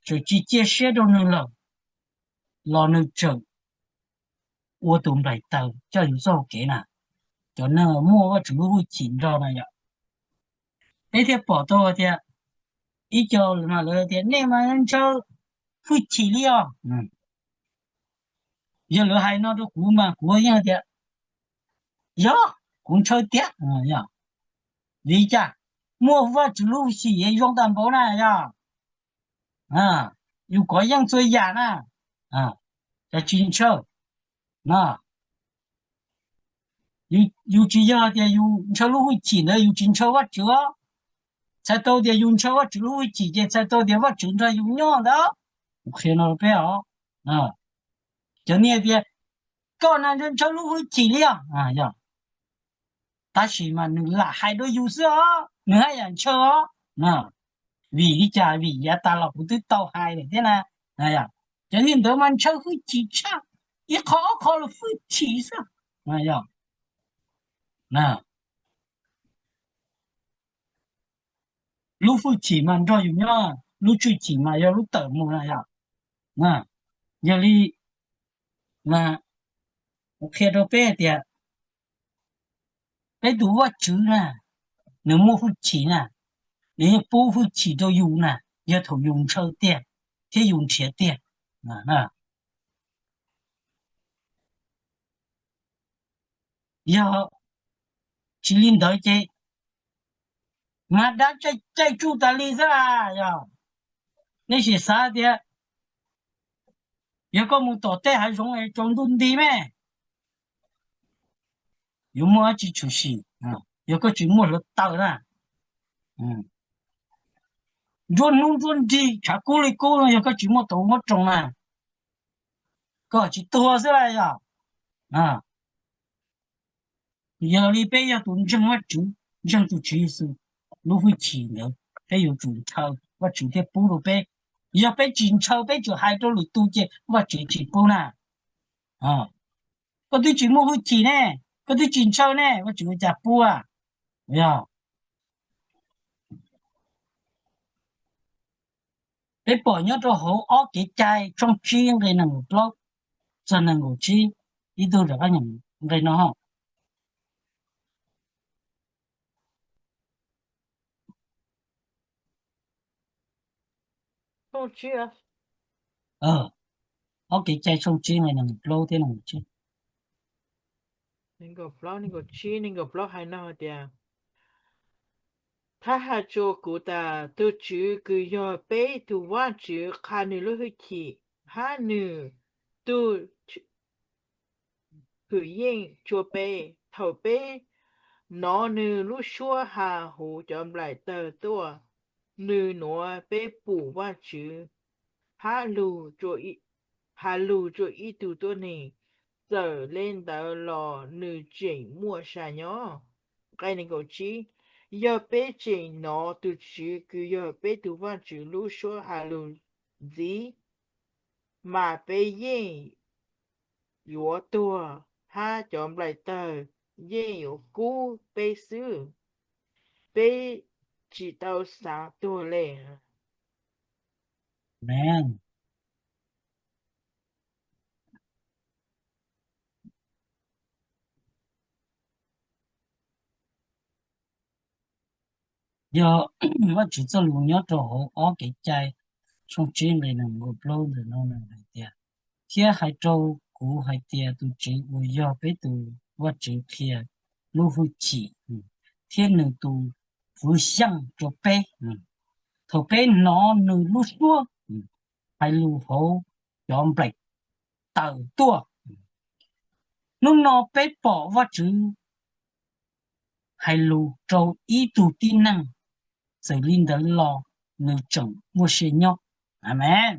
txawm tsis cia siab rau nws lawm, los nws tseem ua tus nplaim taws coj yus txoj hau kev na. Cov neeg muaj Vajtswv lub hwj chim nrog na yom. Peb thiaj pom tau tias ib co mas lawv tias nej mas ntshaw hwj chim li os. Yog lawv hais no rau kuv mas kuv yeej tias yog, kuv ntshaw tiag. Vim cas? Muaj Vajtswv lub hwj chim zoo tag npaum na yom. Yus kov yeej txhua yam na, cas tsis ntshaw? Yus tsis yog tias yus ntshaw lub hwj chim ntawd yus tsis ntshaw Vajtswv os. Txhais tau tias yus ntshaw Vajtswv lub hwj chim ces txhais tau tias Vajtswv nrog yus nyob ntawd. Kuv qhia no rau peb os. Cov niag tias koj na ntshaw lub hwj chim li os, yog, tab sis mas nws lam hais rau yus xwb os, nws haj yam ntshaw os. Vim li cas? Vim yav tas los kuv twb tau hais lawm thiab na. Cov niag ntawd mas ntshaw hwj chim tshaj, ib qho ob qho los hwj chim xwb. Yog, lub hwj chim mas nrog yus nyob, lub tshwj chim mas yog lub tawm mus na yom. Yog li mas kuv qhia rau peb hais tias peb tus Vajtswv na, nws muaj hwj chim na, nws yeej pub hwj chim rau yus na, yog thaum yus ntshaw tiag thiab yus nrhiav tiag. Yog tsis li ntawd ces mas dab caij tsuj tas li xwb las. Yog, nej sim xav tias yog koj mus tom tej hav zoov es tsaus ntuj nti me, yuav muaj dab tsi tshwm sim? Yog koj tsis muaj hluav taws na, nruab hnub nruab nrig tshav kub li kub no, yog koj tsis muaj tau huab roos na, koj tsis tuag xwb las yog. Yog li peb yog tus ntseeg Vajtswv, ntseeg tus Tswv Yexus lub hwj chim ntawd, peb yuav tsum ntshaw, Vajtswv thiaj pub rau peb. Yog peb tsis ntshaw, peb tsuas hais rau lwm tus ces Vajtswv tsis pub na. Koj twb tsis muaj hwj chim ne, koj twb tsis ntshaw ne, Vajtswv ua cas pub? Yog, peb pom nyob rau hauv ob Kev cai tshooj tsib nqe nees nkaum plaub txog nees nkaum tsib, ib tug rov qab nyeem nqe no. Ob Kev cai tshooj tsib nqe nees nkaum plaub thiab nees nkaum tsib. Nees nkaum plaub, nees nkaum tsib, nees nkaum plaub hais no tias, thab has rua kuv tas tus Tswv kws yog peb tug Vajtswv qha nws lub hwj chim hab nws tug hwm yeej rua peb. Thaum peb nov nws lub suab has huv cov nplaim tawg tuaj, nws nuav peb pum Vajtswv has lug rua ib tug tuab neeg. Txawm le ntawd los nws tseem muaj sa nyob. Nqe nees nkaum tsib, yog peb tseem nov tus Tswv kws yog peb tug Vajtswv lub suab has lug ntxiv, mas peb yeej yuav tuag hab cov nplaim tawg yeej yuav kub peb xwb. Peb tsis tau xaav tuag le. Yog Vajtswv txoj lus nyob rau hauv ob Kev cai tshooj tsib nqe nees nkaum plaub ntawm no hais tias, thiab hais rau kuv hais tias tus Tswv uas yog peb tus Vajtswv qhia lub hwj chim thiab nws tus fwv xyeej rua peb. Thaum peb nov nws lub suab hais lug hauv cov nplaim tawg tuaj, hnub no peb pom Vajtswv hais lug rau ib tug tib neeg, txawm li ntawd los nws tseem muaj sia nyob. Amees.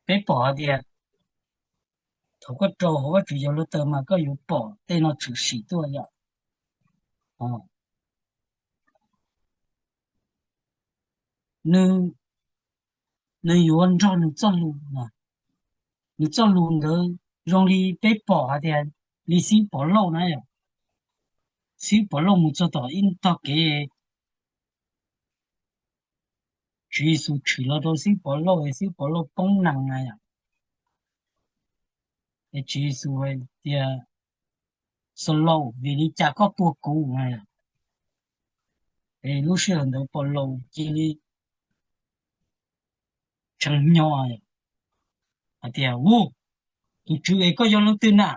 Peb pom hais tias thaum koj rau hauv Vajtswv yog lub tawg mas koj yuav pom tej no tshwm sim tuaj yom. Nws yuav nrog nws txoj lus, nws txoj lus ntawd zoo li peb pom hais tias li xib pov lauj na, xib pov lauj mus txog tom ib tog kev Tswv Yexus tshwm los rau xib Pov Lauj es xib Pov Lauj poob nees na yom. Es Tswv Yexus hais tias, Xaus Lauj, vim li cas koj tua kuv na yom? Es lub sij hawm ntawd Pov Lauj cia li tshee hnyo hais tias, Ub, tus Tswv es koj yog leej twg na?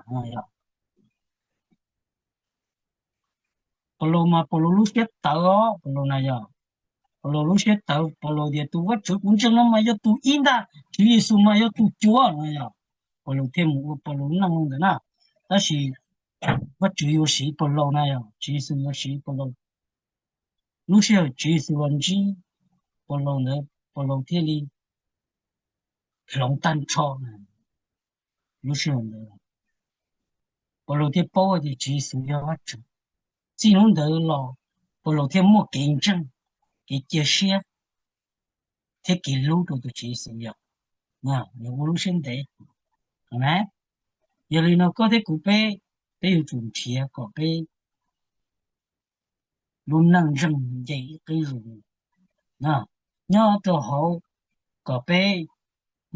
Pov Lauj mas Pov Lauj lub siab tawv os, Pov Lauj na yog, Pov Lauj lub siab tawv, Pov Lauj tias, Tus Vajtswv kuv ntseeg no mas yog tus ib ntag, Tswv Yexus mas yog tus cuav na yog. Pov Lauj thiaj mus ua Pov Lauj neej ntawd na. Tab sis Vajtswv yuav siv Pov Lauj na yog, Tswv Yexus yuav siv Pov Lauj. Lub sij hawm Tswv Yexus los ntsib Pov Lauj ntawd Pov Lauj thiaj li hloov tag nrho na. Lub sij hawm ntawd Pov Lauj thiaj paub hais tias Tswv Yexus yog Vajtswv. Txij hnub ntawd los Pov Lauj thiaj muaj kev ntseeg, kev cia siab thiab kev hlub rau tus Tswv Yexus yom. Nws ua lub siab ntev na. Yog li no koj thiab kuv peb, peb yuav tsum nrhiav kom peb lub neej ntseeg nce ib qib zus nyob rau hauv, kom peb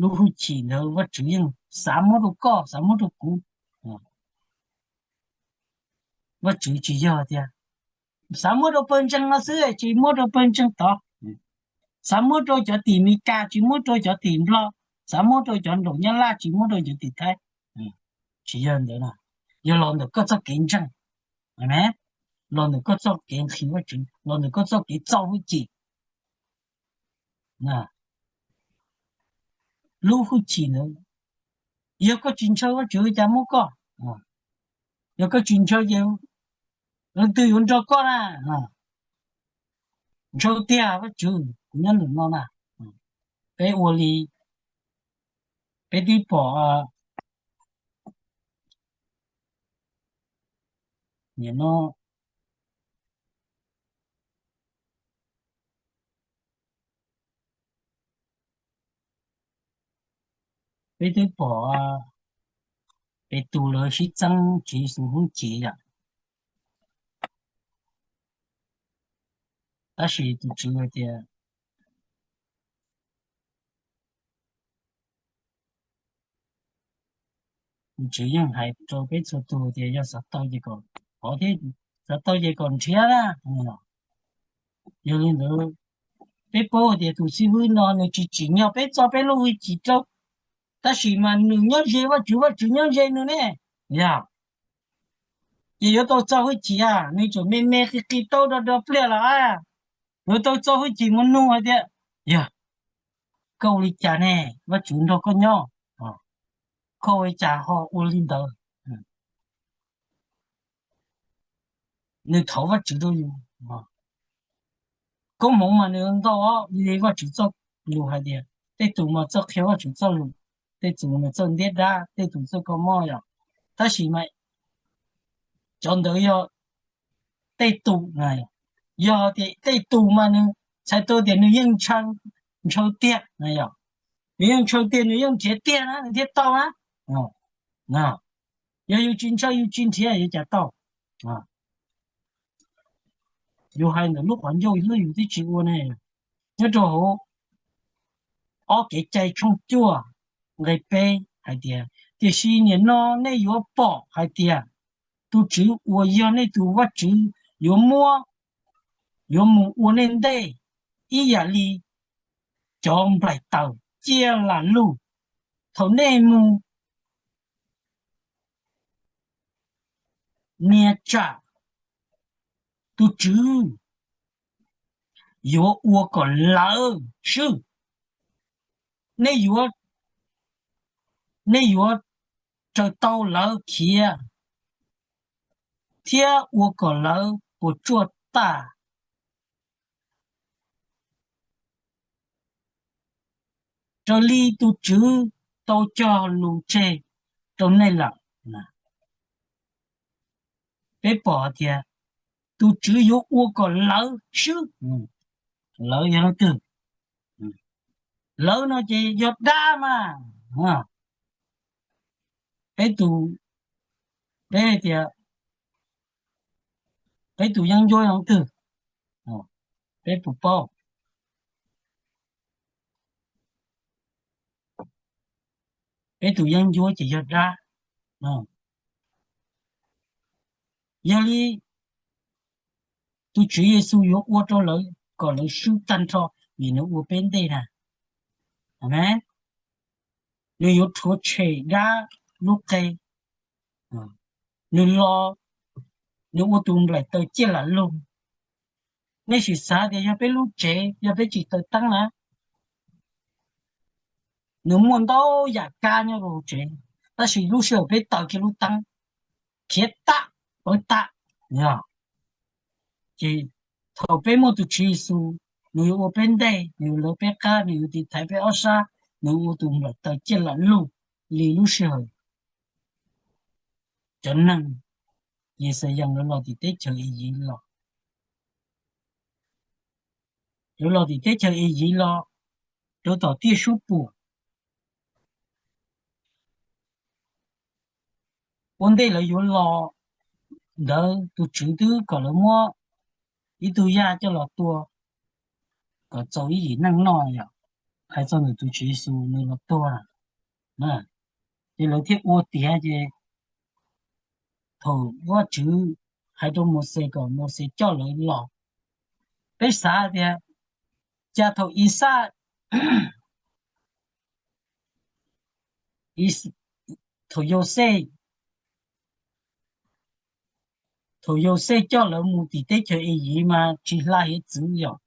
lub hwj chim ntawd Vajtswv yeej xav muab rau koj, xav muab rau kuv. Vajtswv tsis yog tias xav muab rau pawg ntseeg no xwb, tsis muab rau pawg ntseeg tod. Xav muab rau cov tim Meskas, tsis muab rau cov tim Nplog. Xav muab rau cov nraum Nyab Laj, tsis muab rau cov tim Thaib. Tsis yog ntawd no, yog los ntawm koj txoj kev ntseeg, los ntawm koj txoj kev nqhis Vajtswv, los ntawm koj txoj kev txo hwj chim. Lub hwj chim ntawd, yog koj tsis ntshaw Vajtswv cas muab koj? Yog koj tsis ntshaw ces leej twg yuav nrog koj na? Ntshaw tiag Vajtswv, kuv nyob ntawm no na. Peb ua li, peb twb pom, nim no peb twb pom Petus lawv sib txeeb Tswv Yexus hwj chim yom. Tab sis tus Tswv hais tias, tus Tswv yeej hais rau peb txhua tus tias yog xav tau ces kom thov thiab, xav tau ces kom nrhiav na. Yog li ntawd, peb paub tias tus xib hwb no nws tsis tsim nyog peb txo peb lub hwj chim rau, tab sis mas nws nyob ze Vajtswv, Vajtswv nyob ze nws ne. Yog, ces yuav tau txo hwj chim, nws tseem me me qis qis tau do do pliag los, yuav tau txo hwj chim mus nug hais tias, yog, koj ua li cas ne? Vajtswv nrog koj nyob, koj ua li cas ho ua li ntawd? Nws thov Vajtswv rau yus. Koob hmoov mas nws ntau os, li Vajtswv txoj lus hais tias, tej tus mas txawj qhia Vajtswv txoj lus, tej tus mas txawj ntiab dab, tej tus txawj kho mob yom. Tab sis mas cov ntawd yog tej tus, yog tias tej tus mas nws txhais tau tias nws yeej ntshaw tiag na yom, nws yeej ntshaw tiag, nws yeej nrhiav tiag na nws thiaj tau na. Yog yus tsis ntshaw yus tsis nrhiav yuav cas tau? Yus hais ntawm lub qhov ncauj xwb yus twb tsis ua ne. Nyob rau hauv ob Kev cai tshooj cuaj nqe peb hais tias, tiam sis nim no nej yuav pom hais tias tus Tswv uas yog nej tus Vajtswv yuav muab, yuav mus ua nej ntej ib yam li cov nplaim taws ciaj lam lug. Thaum nej mus nias tsam tus Tswv yuav ua kom lawv swb, nej yuav, nej yuav raws tau lawv khiav thiab ua kom lawv puas tsuaj tag, raws li tus Tswv tau cog lus tseg rau nej lawm. Peb pom tias tus Tswv yuav ua kom lawv swb. Lawv yog leej twg? Lawv no ces yog dab mas. Peb tus, peb hais tias peb tus yeeb ncuab yog leej twg? Peb puas paub? Peb tus yeeb ncuab ces yog dab. Yog li tus Tswv Yexus yuav ua rau lawv kom lawv swb tag nrho vim nws ua peb ntej na. Amees. Nws yuav rhuav tshem dab lub qe. Nws los, nws ua tus nplaim taws ciaj lam lug. Nej sim xav tias yog peb lub tsev, yog peb tsis taws teeb na, nws muaj ntau yam kab nyob rau hauv tsev, tab sis lub sij hawm peb taws kiag lub teeb, khiav tam, pawv tam, yog. Ces thaum peb muaj tus Tswv Yexus, nws yuav ua peb ntej, nws yuav lawv peb qab, nws yuav tiv thaiv peb ob sab, nws ua tus nplaim taws ciaj lam lug li lub sij hawm cov neeg Yexayees lawv los tim teb chaws Iziv los. Lawv los tim teb chaws Iziv los rau tom tiaj suab puam. Ua ntej lawv yuav los ntawd tus Tswv twb kom lawv muab ib tug yaj coj los tua kom txaus ib yim neej noj yom. Hais txog ntawm tus Tswv Yexus nws los tuag, ces lawv thiaj ua tiav ces thaum Vajtswv hais rau Mauxes kom Mauxes coj lawv los, peb xav tias cas thaum Ixaj, thaum Yauxej, thaum Yauxej coj lawv mus tim teb chaws Iziv mas tsis hla hiav txwv yom.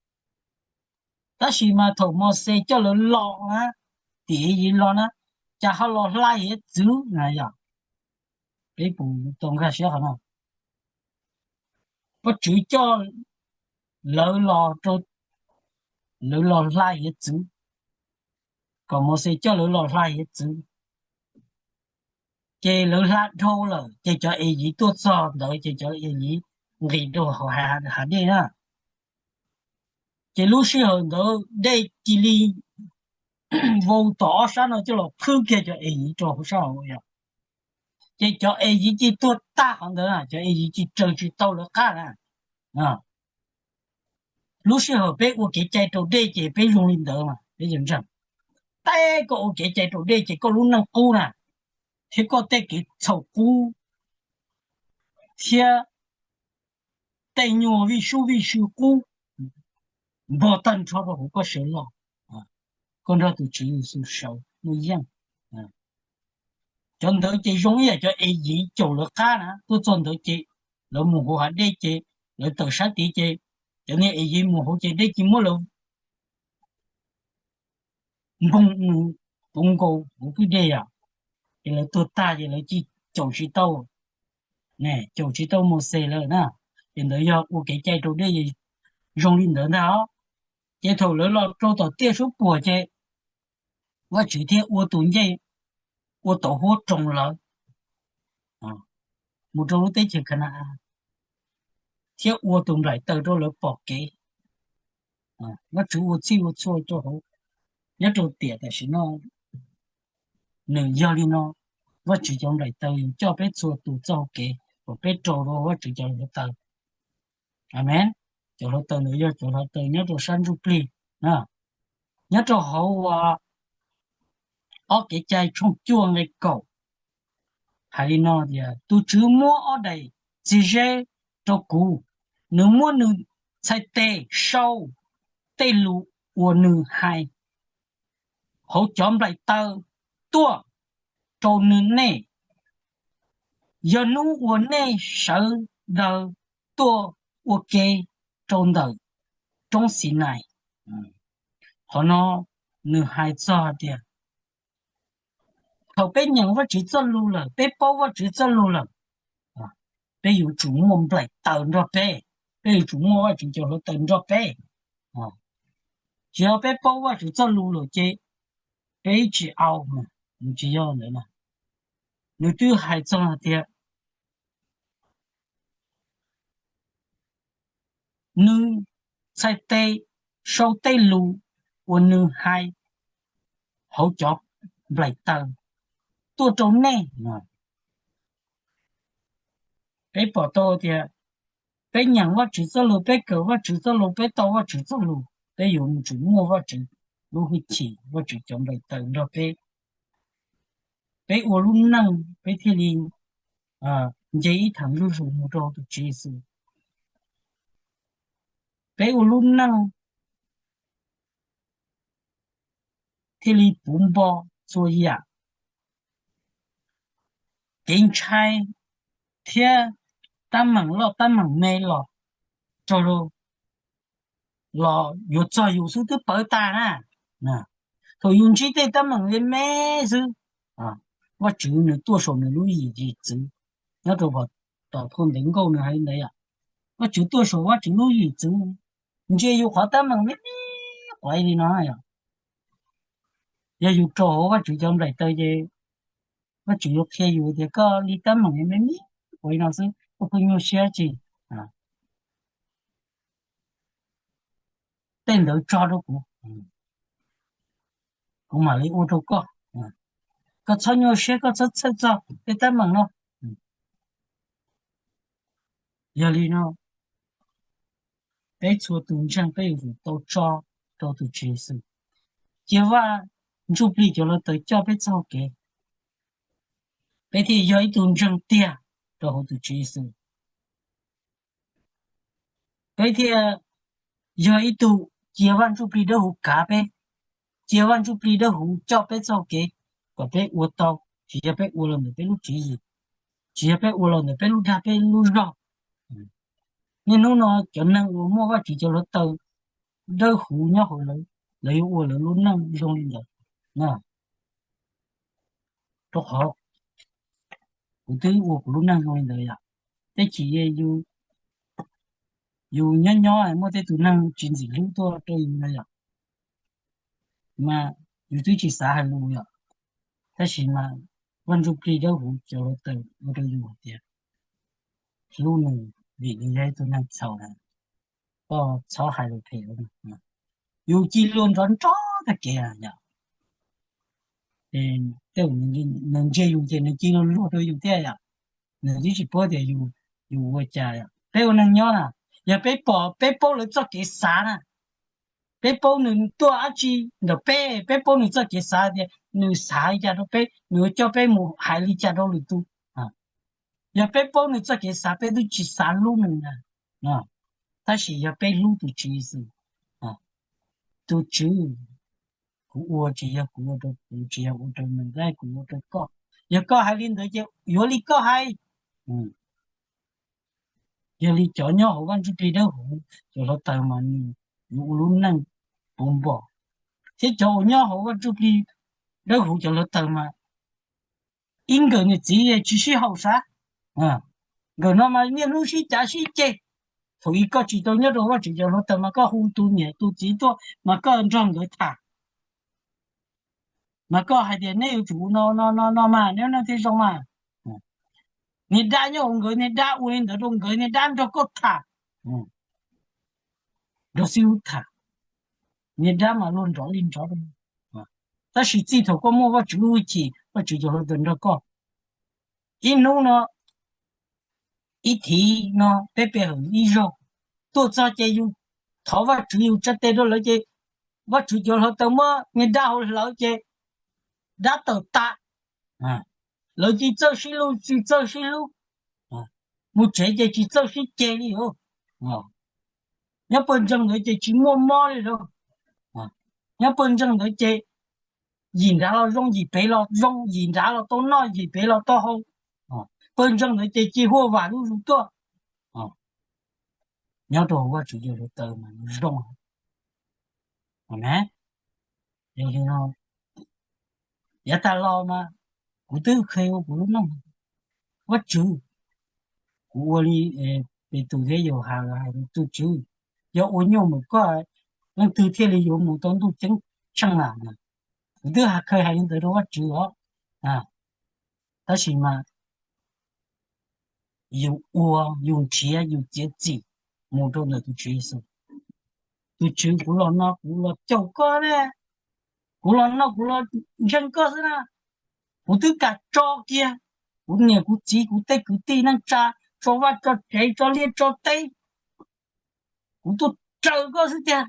Tab sis mas thaum Mauxes coj lawv los na, tim Iziv los na, cas ho los hla hiav txwv na yom. Peb puas tau nkag siab qhov no? Vajtswv coj lawv los rau, lawv los hla hiav txwv, kom Mauxes coj lawv los hla hiav txwv, ces lawv hla dhau lawm ces cov Iziv tuaj txog ntawd ces cov Iziv nqis rau hauv hav dej na. Ces lub sij hawm ntawd dej cia li vau tom ob sab no coj los qhwb kiag cov Iziv rau hauv sab hauv yom. Ces cov Iziv cia li tuag tag qhov ntawd, cov Iziv cia li raws tsis tau lawv qab na. Lub sij hawm peb ua kev cai raus dej ces peb zoo li ntawd mas peb yeej ntseeg. Tab koj ua kev cai raus dej ces koj lub neej qub na, thiab koj tej kev txhaum qub thiab tej nyuag vij sub vij sw qub npog tag nrho rau hauv koj sawv loj, koj nrog tus Tswv Yexus sawv muaj yeej. Cov ntawd ces zoo ib yam cov Iziv caum lawv qab na, tuaj txog ntawd ces lawv mus hauv hav dej ces lawv tawm sab tid ces cov niag Iziv mus hauv ces dej cia li muab lawv npoog puv nkaus hauv kwj dej yom. Ces lawv tuag tag ces lawv cia li caum tsis tau, caum tsis tau Mauxes lawm na. Ces ntawd yog ua kev cai raus dej zoo li ntawd ntag os. Ces thaum lawv los rau tom tiaj suab puam ces Vajtswv thiaj ua tus ncej, ua tauv huab roos lawv mus rau lub teb chaws Ka na-as, thiab ua tus nplaim taws rau lawv pom kev. Vajtswv ua txhij ua txhua rau hauv, nyob rau tiam tam sim no nws yog li no. Vajtswv cov nplaim taws yog coj peb txhua tus txoj hau kev kom peb rau rau Vajtswv cov hluav taws. Amees. Cov hluav taws ntawd yog cov hluav taws nyob rau sab ntsuj plig. Nyob rau hauv ob Kev cai tshooj cuaj nqe kaum hais li no tias, tus Tswv muab ob daim txiv zeb rau kuv, nws muab nws txhais tes sau tej lus uas nws hais hauv cov nplaim taws tuaj rau nws nej, yog hnub uas nej sawv daws tuaj ua ke rau ntawm roob Xinais. Qhov no nws hais txog tias thaum peb nyeem Vajtswv txoj lus lawm, peb paub Vajtswv txoj lus lawm, peb yuav tsum muaj nplaim taws nrog peb, peb yuav tsum muaj Vajtswv cov hluav taws nrog peb. Tsis yog peb paub Vajtswv txoj lus lawm ces peb tsis au, nws tsis yog ntawd na. Nws twb hais txog hais tias nws txhais tes sau tej lus uas nws hais hauv cov nplaim taws tuaj rau nej. Peb pom tau tias peb nyeem Vajtswv txoj lus, peb kawm Vajtswv txoj lus, peb tau Vajtswv txoj lus, peb yuav tsum muaj Vajtswv lub hwj chim, Vajtswv cov nplaim taws nrog peb. Peb ua lub neej peb thiaj li nce ib thaam zuj zus mus rau tus Tswv Yexus. Peb ua lub neej thiaj li puv npo txhua yam, kev ntshai thiab tab meem loj tab meem me los, los yuav txog yus xwb twb pawv tag na. Thaum yus ntsib tej tab meem me me xwb, Vajtswv nws tuaj saum nws lub yim txwv. Nyob rau tom phau ntawv nkauj nws hais li ntawd yom, Vajtswv tuaj saum Vajtswv lub yim txwv, ntsia yus qhov tab meem me me quav li no yom. Yog yus rau hauv Vajtswv cov nplaim taw ces Vajtswv yuav qhia yus tias koj li tab meem me me quav li no xwb, koj pheej nyuaj siab tsi, tej ntawd tso rau kuv, kuv mam li ua rau koj. Koj txhob nyuaj siab, koj txhob txhawj txog tej tab meem no. Yog li no, peb txhua tus ntseeg peb yuav tsum tau tso rau tus Tswv Yexus, cia Vaj Ntsuj Plig cov hluav taws coj peb txoj hau kev, peb thiaj yog ib tug ntseeg tiag rau hauv tus Tswv Yexus. Peb thiaj yog ib tug cia Vaj Ntsuj Plig Dawb Huv kav peb, cia Vaj Ntsuj Plig Dawb Huv coj peb txoj hau kev kom peb ua tau, tsis yog peb ua los ntawm peb lub tswv yim, tsis yog peb ua los ntawm peb lub dag peb lub zog. Niaj hnub no cov neeg uas muaj Vajtswv cov hluav taws dawb huv nyob hauv lawv, lawv yuav ua lawv lub neej zoo li ntawd. Rau qhov kuv twb ua kuv lub neej zoo li ntawd yom. Tej chim yus nyob nyob muaj tej tus neeg tsis ntxim hlub tuaj rau yus na yom, mas yus twb tsis xav hais lus yom, tab sis mas Vaj Ntsuj Plig Dawb Huv cov hluav taws ua rau yus hais tias hlub nws vim nws yog ib tug neeg txhaum na, koj txhob hais lus phem rau nws. Yus cia li luag nrov nrov tag kev yom. Tej nws ntsia yus ces nws cia li luag rau yus thiab yom. Nws twb tsis paub tias yus ua cas yom. Peb ua neeg nyob na, yog peb pom, peb paub lawv txoj kev xav na, peb paub nws tuaj dab tsi ntawm peb, peb paub nws txoj kev xav tias nws xav li cas rau peb, nws yuav coj peb mus hais li cas rau lwm tus. Yog peb paub nws txoj kev xav peb twb tsis xav hlub nws na. Tab sis yog peb hlub tus Tswv Yexus, tus Tswv, kuv ua tsis yog kuv ua rau kuv, tsis yog ua rau nws, tab kuv ua rau koj. Yog koj hais li ntawd ces yuav li koj hais. Yog li cov nyob hauv Vaj Ntsuj Plig Dawb Huv cov hluav taws mas nws yuav ua lub neej puv npo, thiab cov uas nyob hauv Vaj Ntsuj Plig Dawb Huv cov hluav taws mas ib nkawm niam txiv tsis sib haum sab. Nkawm no mas niaj hnub sib cav sib ceg. Thaum ub koj tsis tau nyob rau Vajtswv cov hluav taws mas koj hu tus niam tus txiv tuaj mas koj nrog nkawd tham, mas koj hais tias neb yuav tsum ua no no no no mas neb neej thiaj zoo mas. Niag dab nyob hauv nkawd, niag dab ua li ntawd rau nkawd, niag dab nrog koj tham, nrog xib hwb tham, niag dab mas luag nrov li nrov rau. Tab sis txij thaum koj muaj Vajtswv lub hwj chim, Vajtswv cov hluav taws nrog koj, ib hnub no, ib thiv no peb pe hawm ib zaug, tuaj txog ces yus thov Vajtswv, yus tsa tes rau lawv ces Vajtswv cov hluav taws muab niag dab hauv hlawv ces dab tawm tas. Lawv tsis txawj sib hlub, tsis txawj sib hlub, mus tsev ces tsis txawj sib ceg li os. Nyob pawg ntseeg ntawd ces tsis muaj mob li lauj. Nyob pawg ntseeg ntawd ces yim nrad los zoo, yim pem los zoo, yim nrad los tau noj, yim pem los tau haus. Pawg ntseeg ntawd ces ci huaj vam lub zus tuaj. Nyob rau hauv Vajtswv cov hluav taws mas zoo. Amen. Yog li no, yav tag los mas kuv twb qhia ua kuv lub neej, Vajtswv, kuv ua li Petus thiab Yauhas lawv hais, tus Tswv, yog ua nyuaj mus koj, leej twg thiaj li yuav mus tau ntuj ceeb tsheej na? Kuv twb kheev hais li ntawd rau Vajtswv os. Tab sis mas yus ua, yus nrhiav, yus txiav txim mus rau ntawm tus Tswv Yexus. Tus Tswv, kuv los no kuv los caum koj ne, kuv los no kuv los ntseeg koj xwb na. Kuv twb kam tso kiag kuv niam kuv txiv, kuv tej kwv tij neej tsa, tso vaj tso tsev, tso liaj tso teb, kuv tuaj raws koj xwb tiag.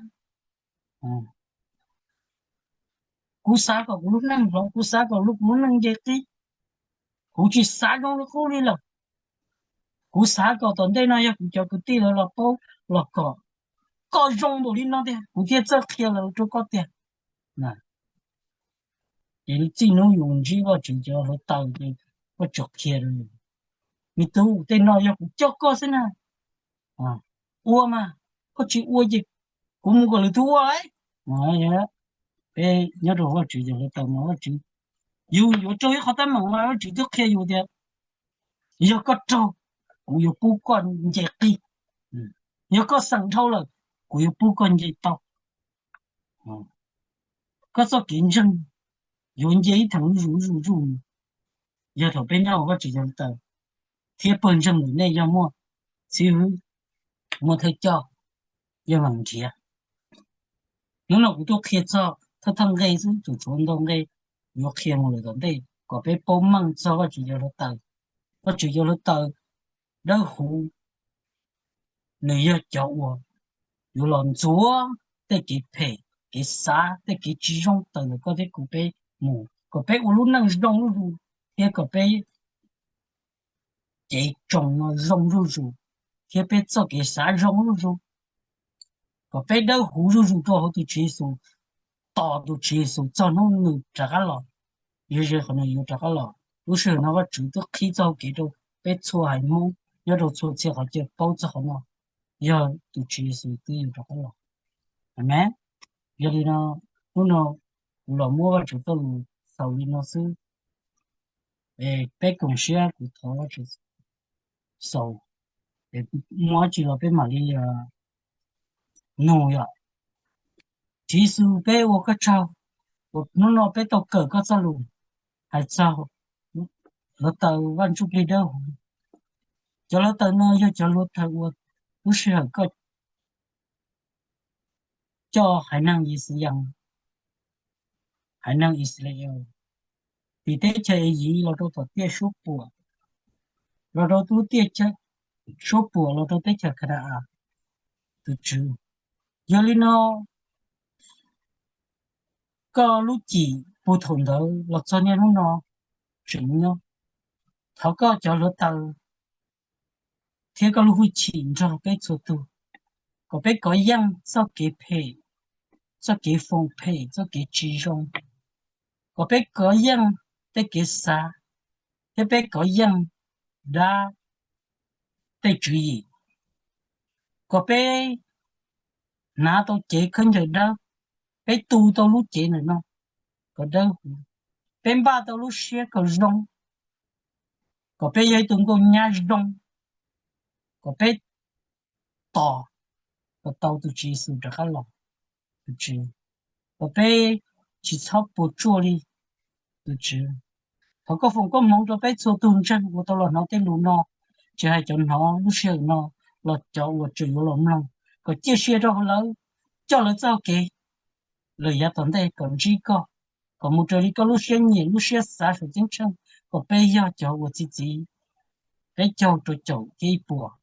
Kuv xav kom kuv lub neej hloov, kuv xav kom kuv lub neej nce qib. Kuv tsis xav zoo li qub li lawm. Kuv xav kom tom ntej no yog kuv cov kwv tij lawv los paub los kom koj zoo npaum li no tiag kuv thiaj txawj qhia lawv rau koj tiag. Ces txij hnub yus ntsib Vajtswv cov hluav taws ces Vajtswv qhia rau yus, me tub, tej no yog kuv coj koj xwb na. Ua mas, koj tsis ua ces kuv mus kom lwm tus ua. Peb nyob rau Vajtswv cov hluav taws mas Vajtswv, yus yuav raug ib qhov teeb meem mas Vajtswv twb qhia yus tias yog koj raug, kuv yuav pub koj nce qig. Yog koj xeem dhau lawm, kuv yuav pub koj nce tau. Koj txoj kev ntseeg yuav nce ib theem zuj zus zuj zus. Yog thaum peb nyob hauv Vajtswv cov hluav taws thiab pawg ntseeg ntawm nej yog muaj xib hwb, muaj thawj coj, yog mam nrhiav. Hnub no kuv tuaj qhia txog thawj thawj nqe xwb, tsuas tshuav ntau nqe yuav qhia mus lawm tom ntej kom peb paub meej txog Vajtswv cov hluav taws. Vajtswv cov hluav taws dawb huv, nws yog cov uas yuav los ntxuav tej kev phem, kev xav, tej kev tsis zoo tawm ntawm koj thiab kuv peb mus, kom peb ua lub neej zoo zuj zus, thiab kom peb cev tsoos no zoo zuj zus, thiab peb txoj kev xav zoo zuj zus, kom peb dawb huv zuj zus rau hauv tus Tswv Yexus, tos tus Tswv Yexus txog hnub nws rov qab los. Yog ze qhov nws yuav rov qab los, lub sij hawm no Vajtswv twb qhib txoj hau kev rau peb txhua haiv Hmoob nyob rau txhua txhia qhov chaw paub txog qhov no, yog tus Tswv Yexus twb yuav rov qab los. Amees. Yog li no, hnub no kuv los muab Vajtswv txoj lus xaus li no xwb. Peb koom siab, kuv thov Vajtswv xaus, muaj dab tsi los peb mam li nug yom. Tswv Yexus, peb ua koj tsaug uas hnub no peb tau kawm koj txoj lus hais txog hluav taws Vaj Ntsujplig dawb huv. Cov hluav taws no yog cov hluav taws uas lub sij hawm koj coj haiv neeg Yixalayees, haiv neeg Israel, tim teb chaws Iziv los rau tom tiaj suab puam, los rau lub tiaj suab puam los rau teb chaws Kana-as. Tus Tswv, yog li no koj lub cim puag thaum ntawd los txog niaj hnub no tseem nyob. Thov koj cov hluav taws thiab koj lub hwj chim nrog peb txhua tus, kom peb kov yeej txoj kev phem, txoj kev foom phem, txoj kev tsis zoo, kom peb kov yeej tej kev xav, thiab peb kov yeej dab tej tswv yim, kom peb hnav tau cev khaub ncaws dawb, peb tu tau lub cev ntawm no kom dawb huv, peb npaj tau lub siab kom zoo, kom peb yog ib tug nkauj nyab zoo, kom peb tos kom tau tus Tswv Yexus rov qab los. Tus Tswv, kom peb tsis txhob puas tsuaj li. Tus Tswv, thov koj foom koob hmoov rau peb txhua tus ntseeg uas tau los hnov tej lus no, tsis hais cov hnov lub sij hawm no los cov uas tseem yuav los mloog, kom ciaj sia rau lawv, coj lawv txoj kev lawm yav tom ntej kom ntsib koj, kom mus raws li koj lub siab nyiam lub siab xav saum ceeb tsheej, kom peb yog cov uas txi txiv peb caug rau caum thiab ib puas,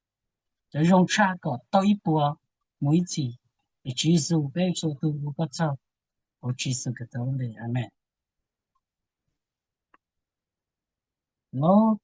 cov zoo tshaj kom tau ib puas mus ib txhis. Es Tswv Yexus, peb txhua tus ua koj tsaug hauv Tswv Yexus Khetos lub npe, amees. Los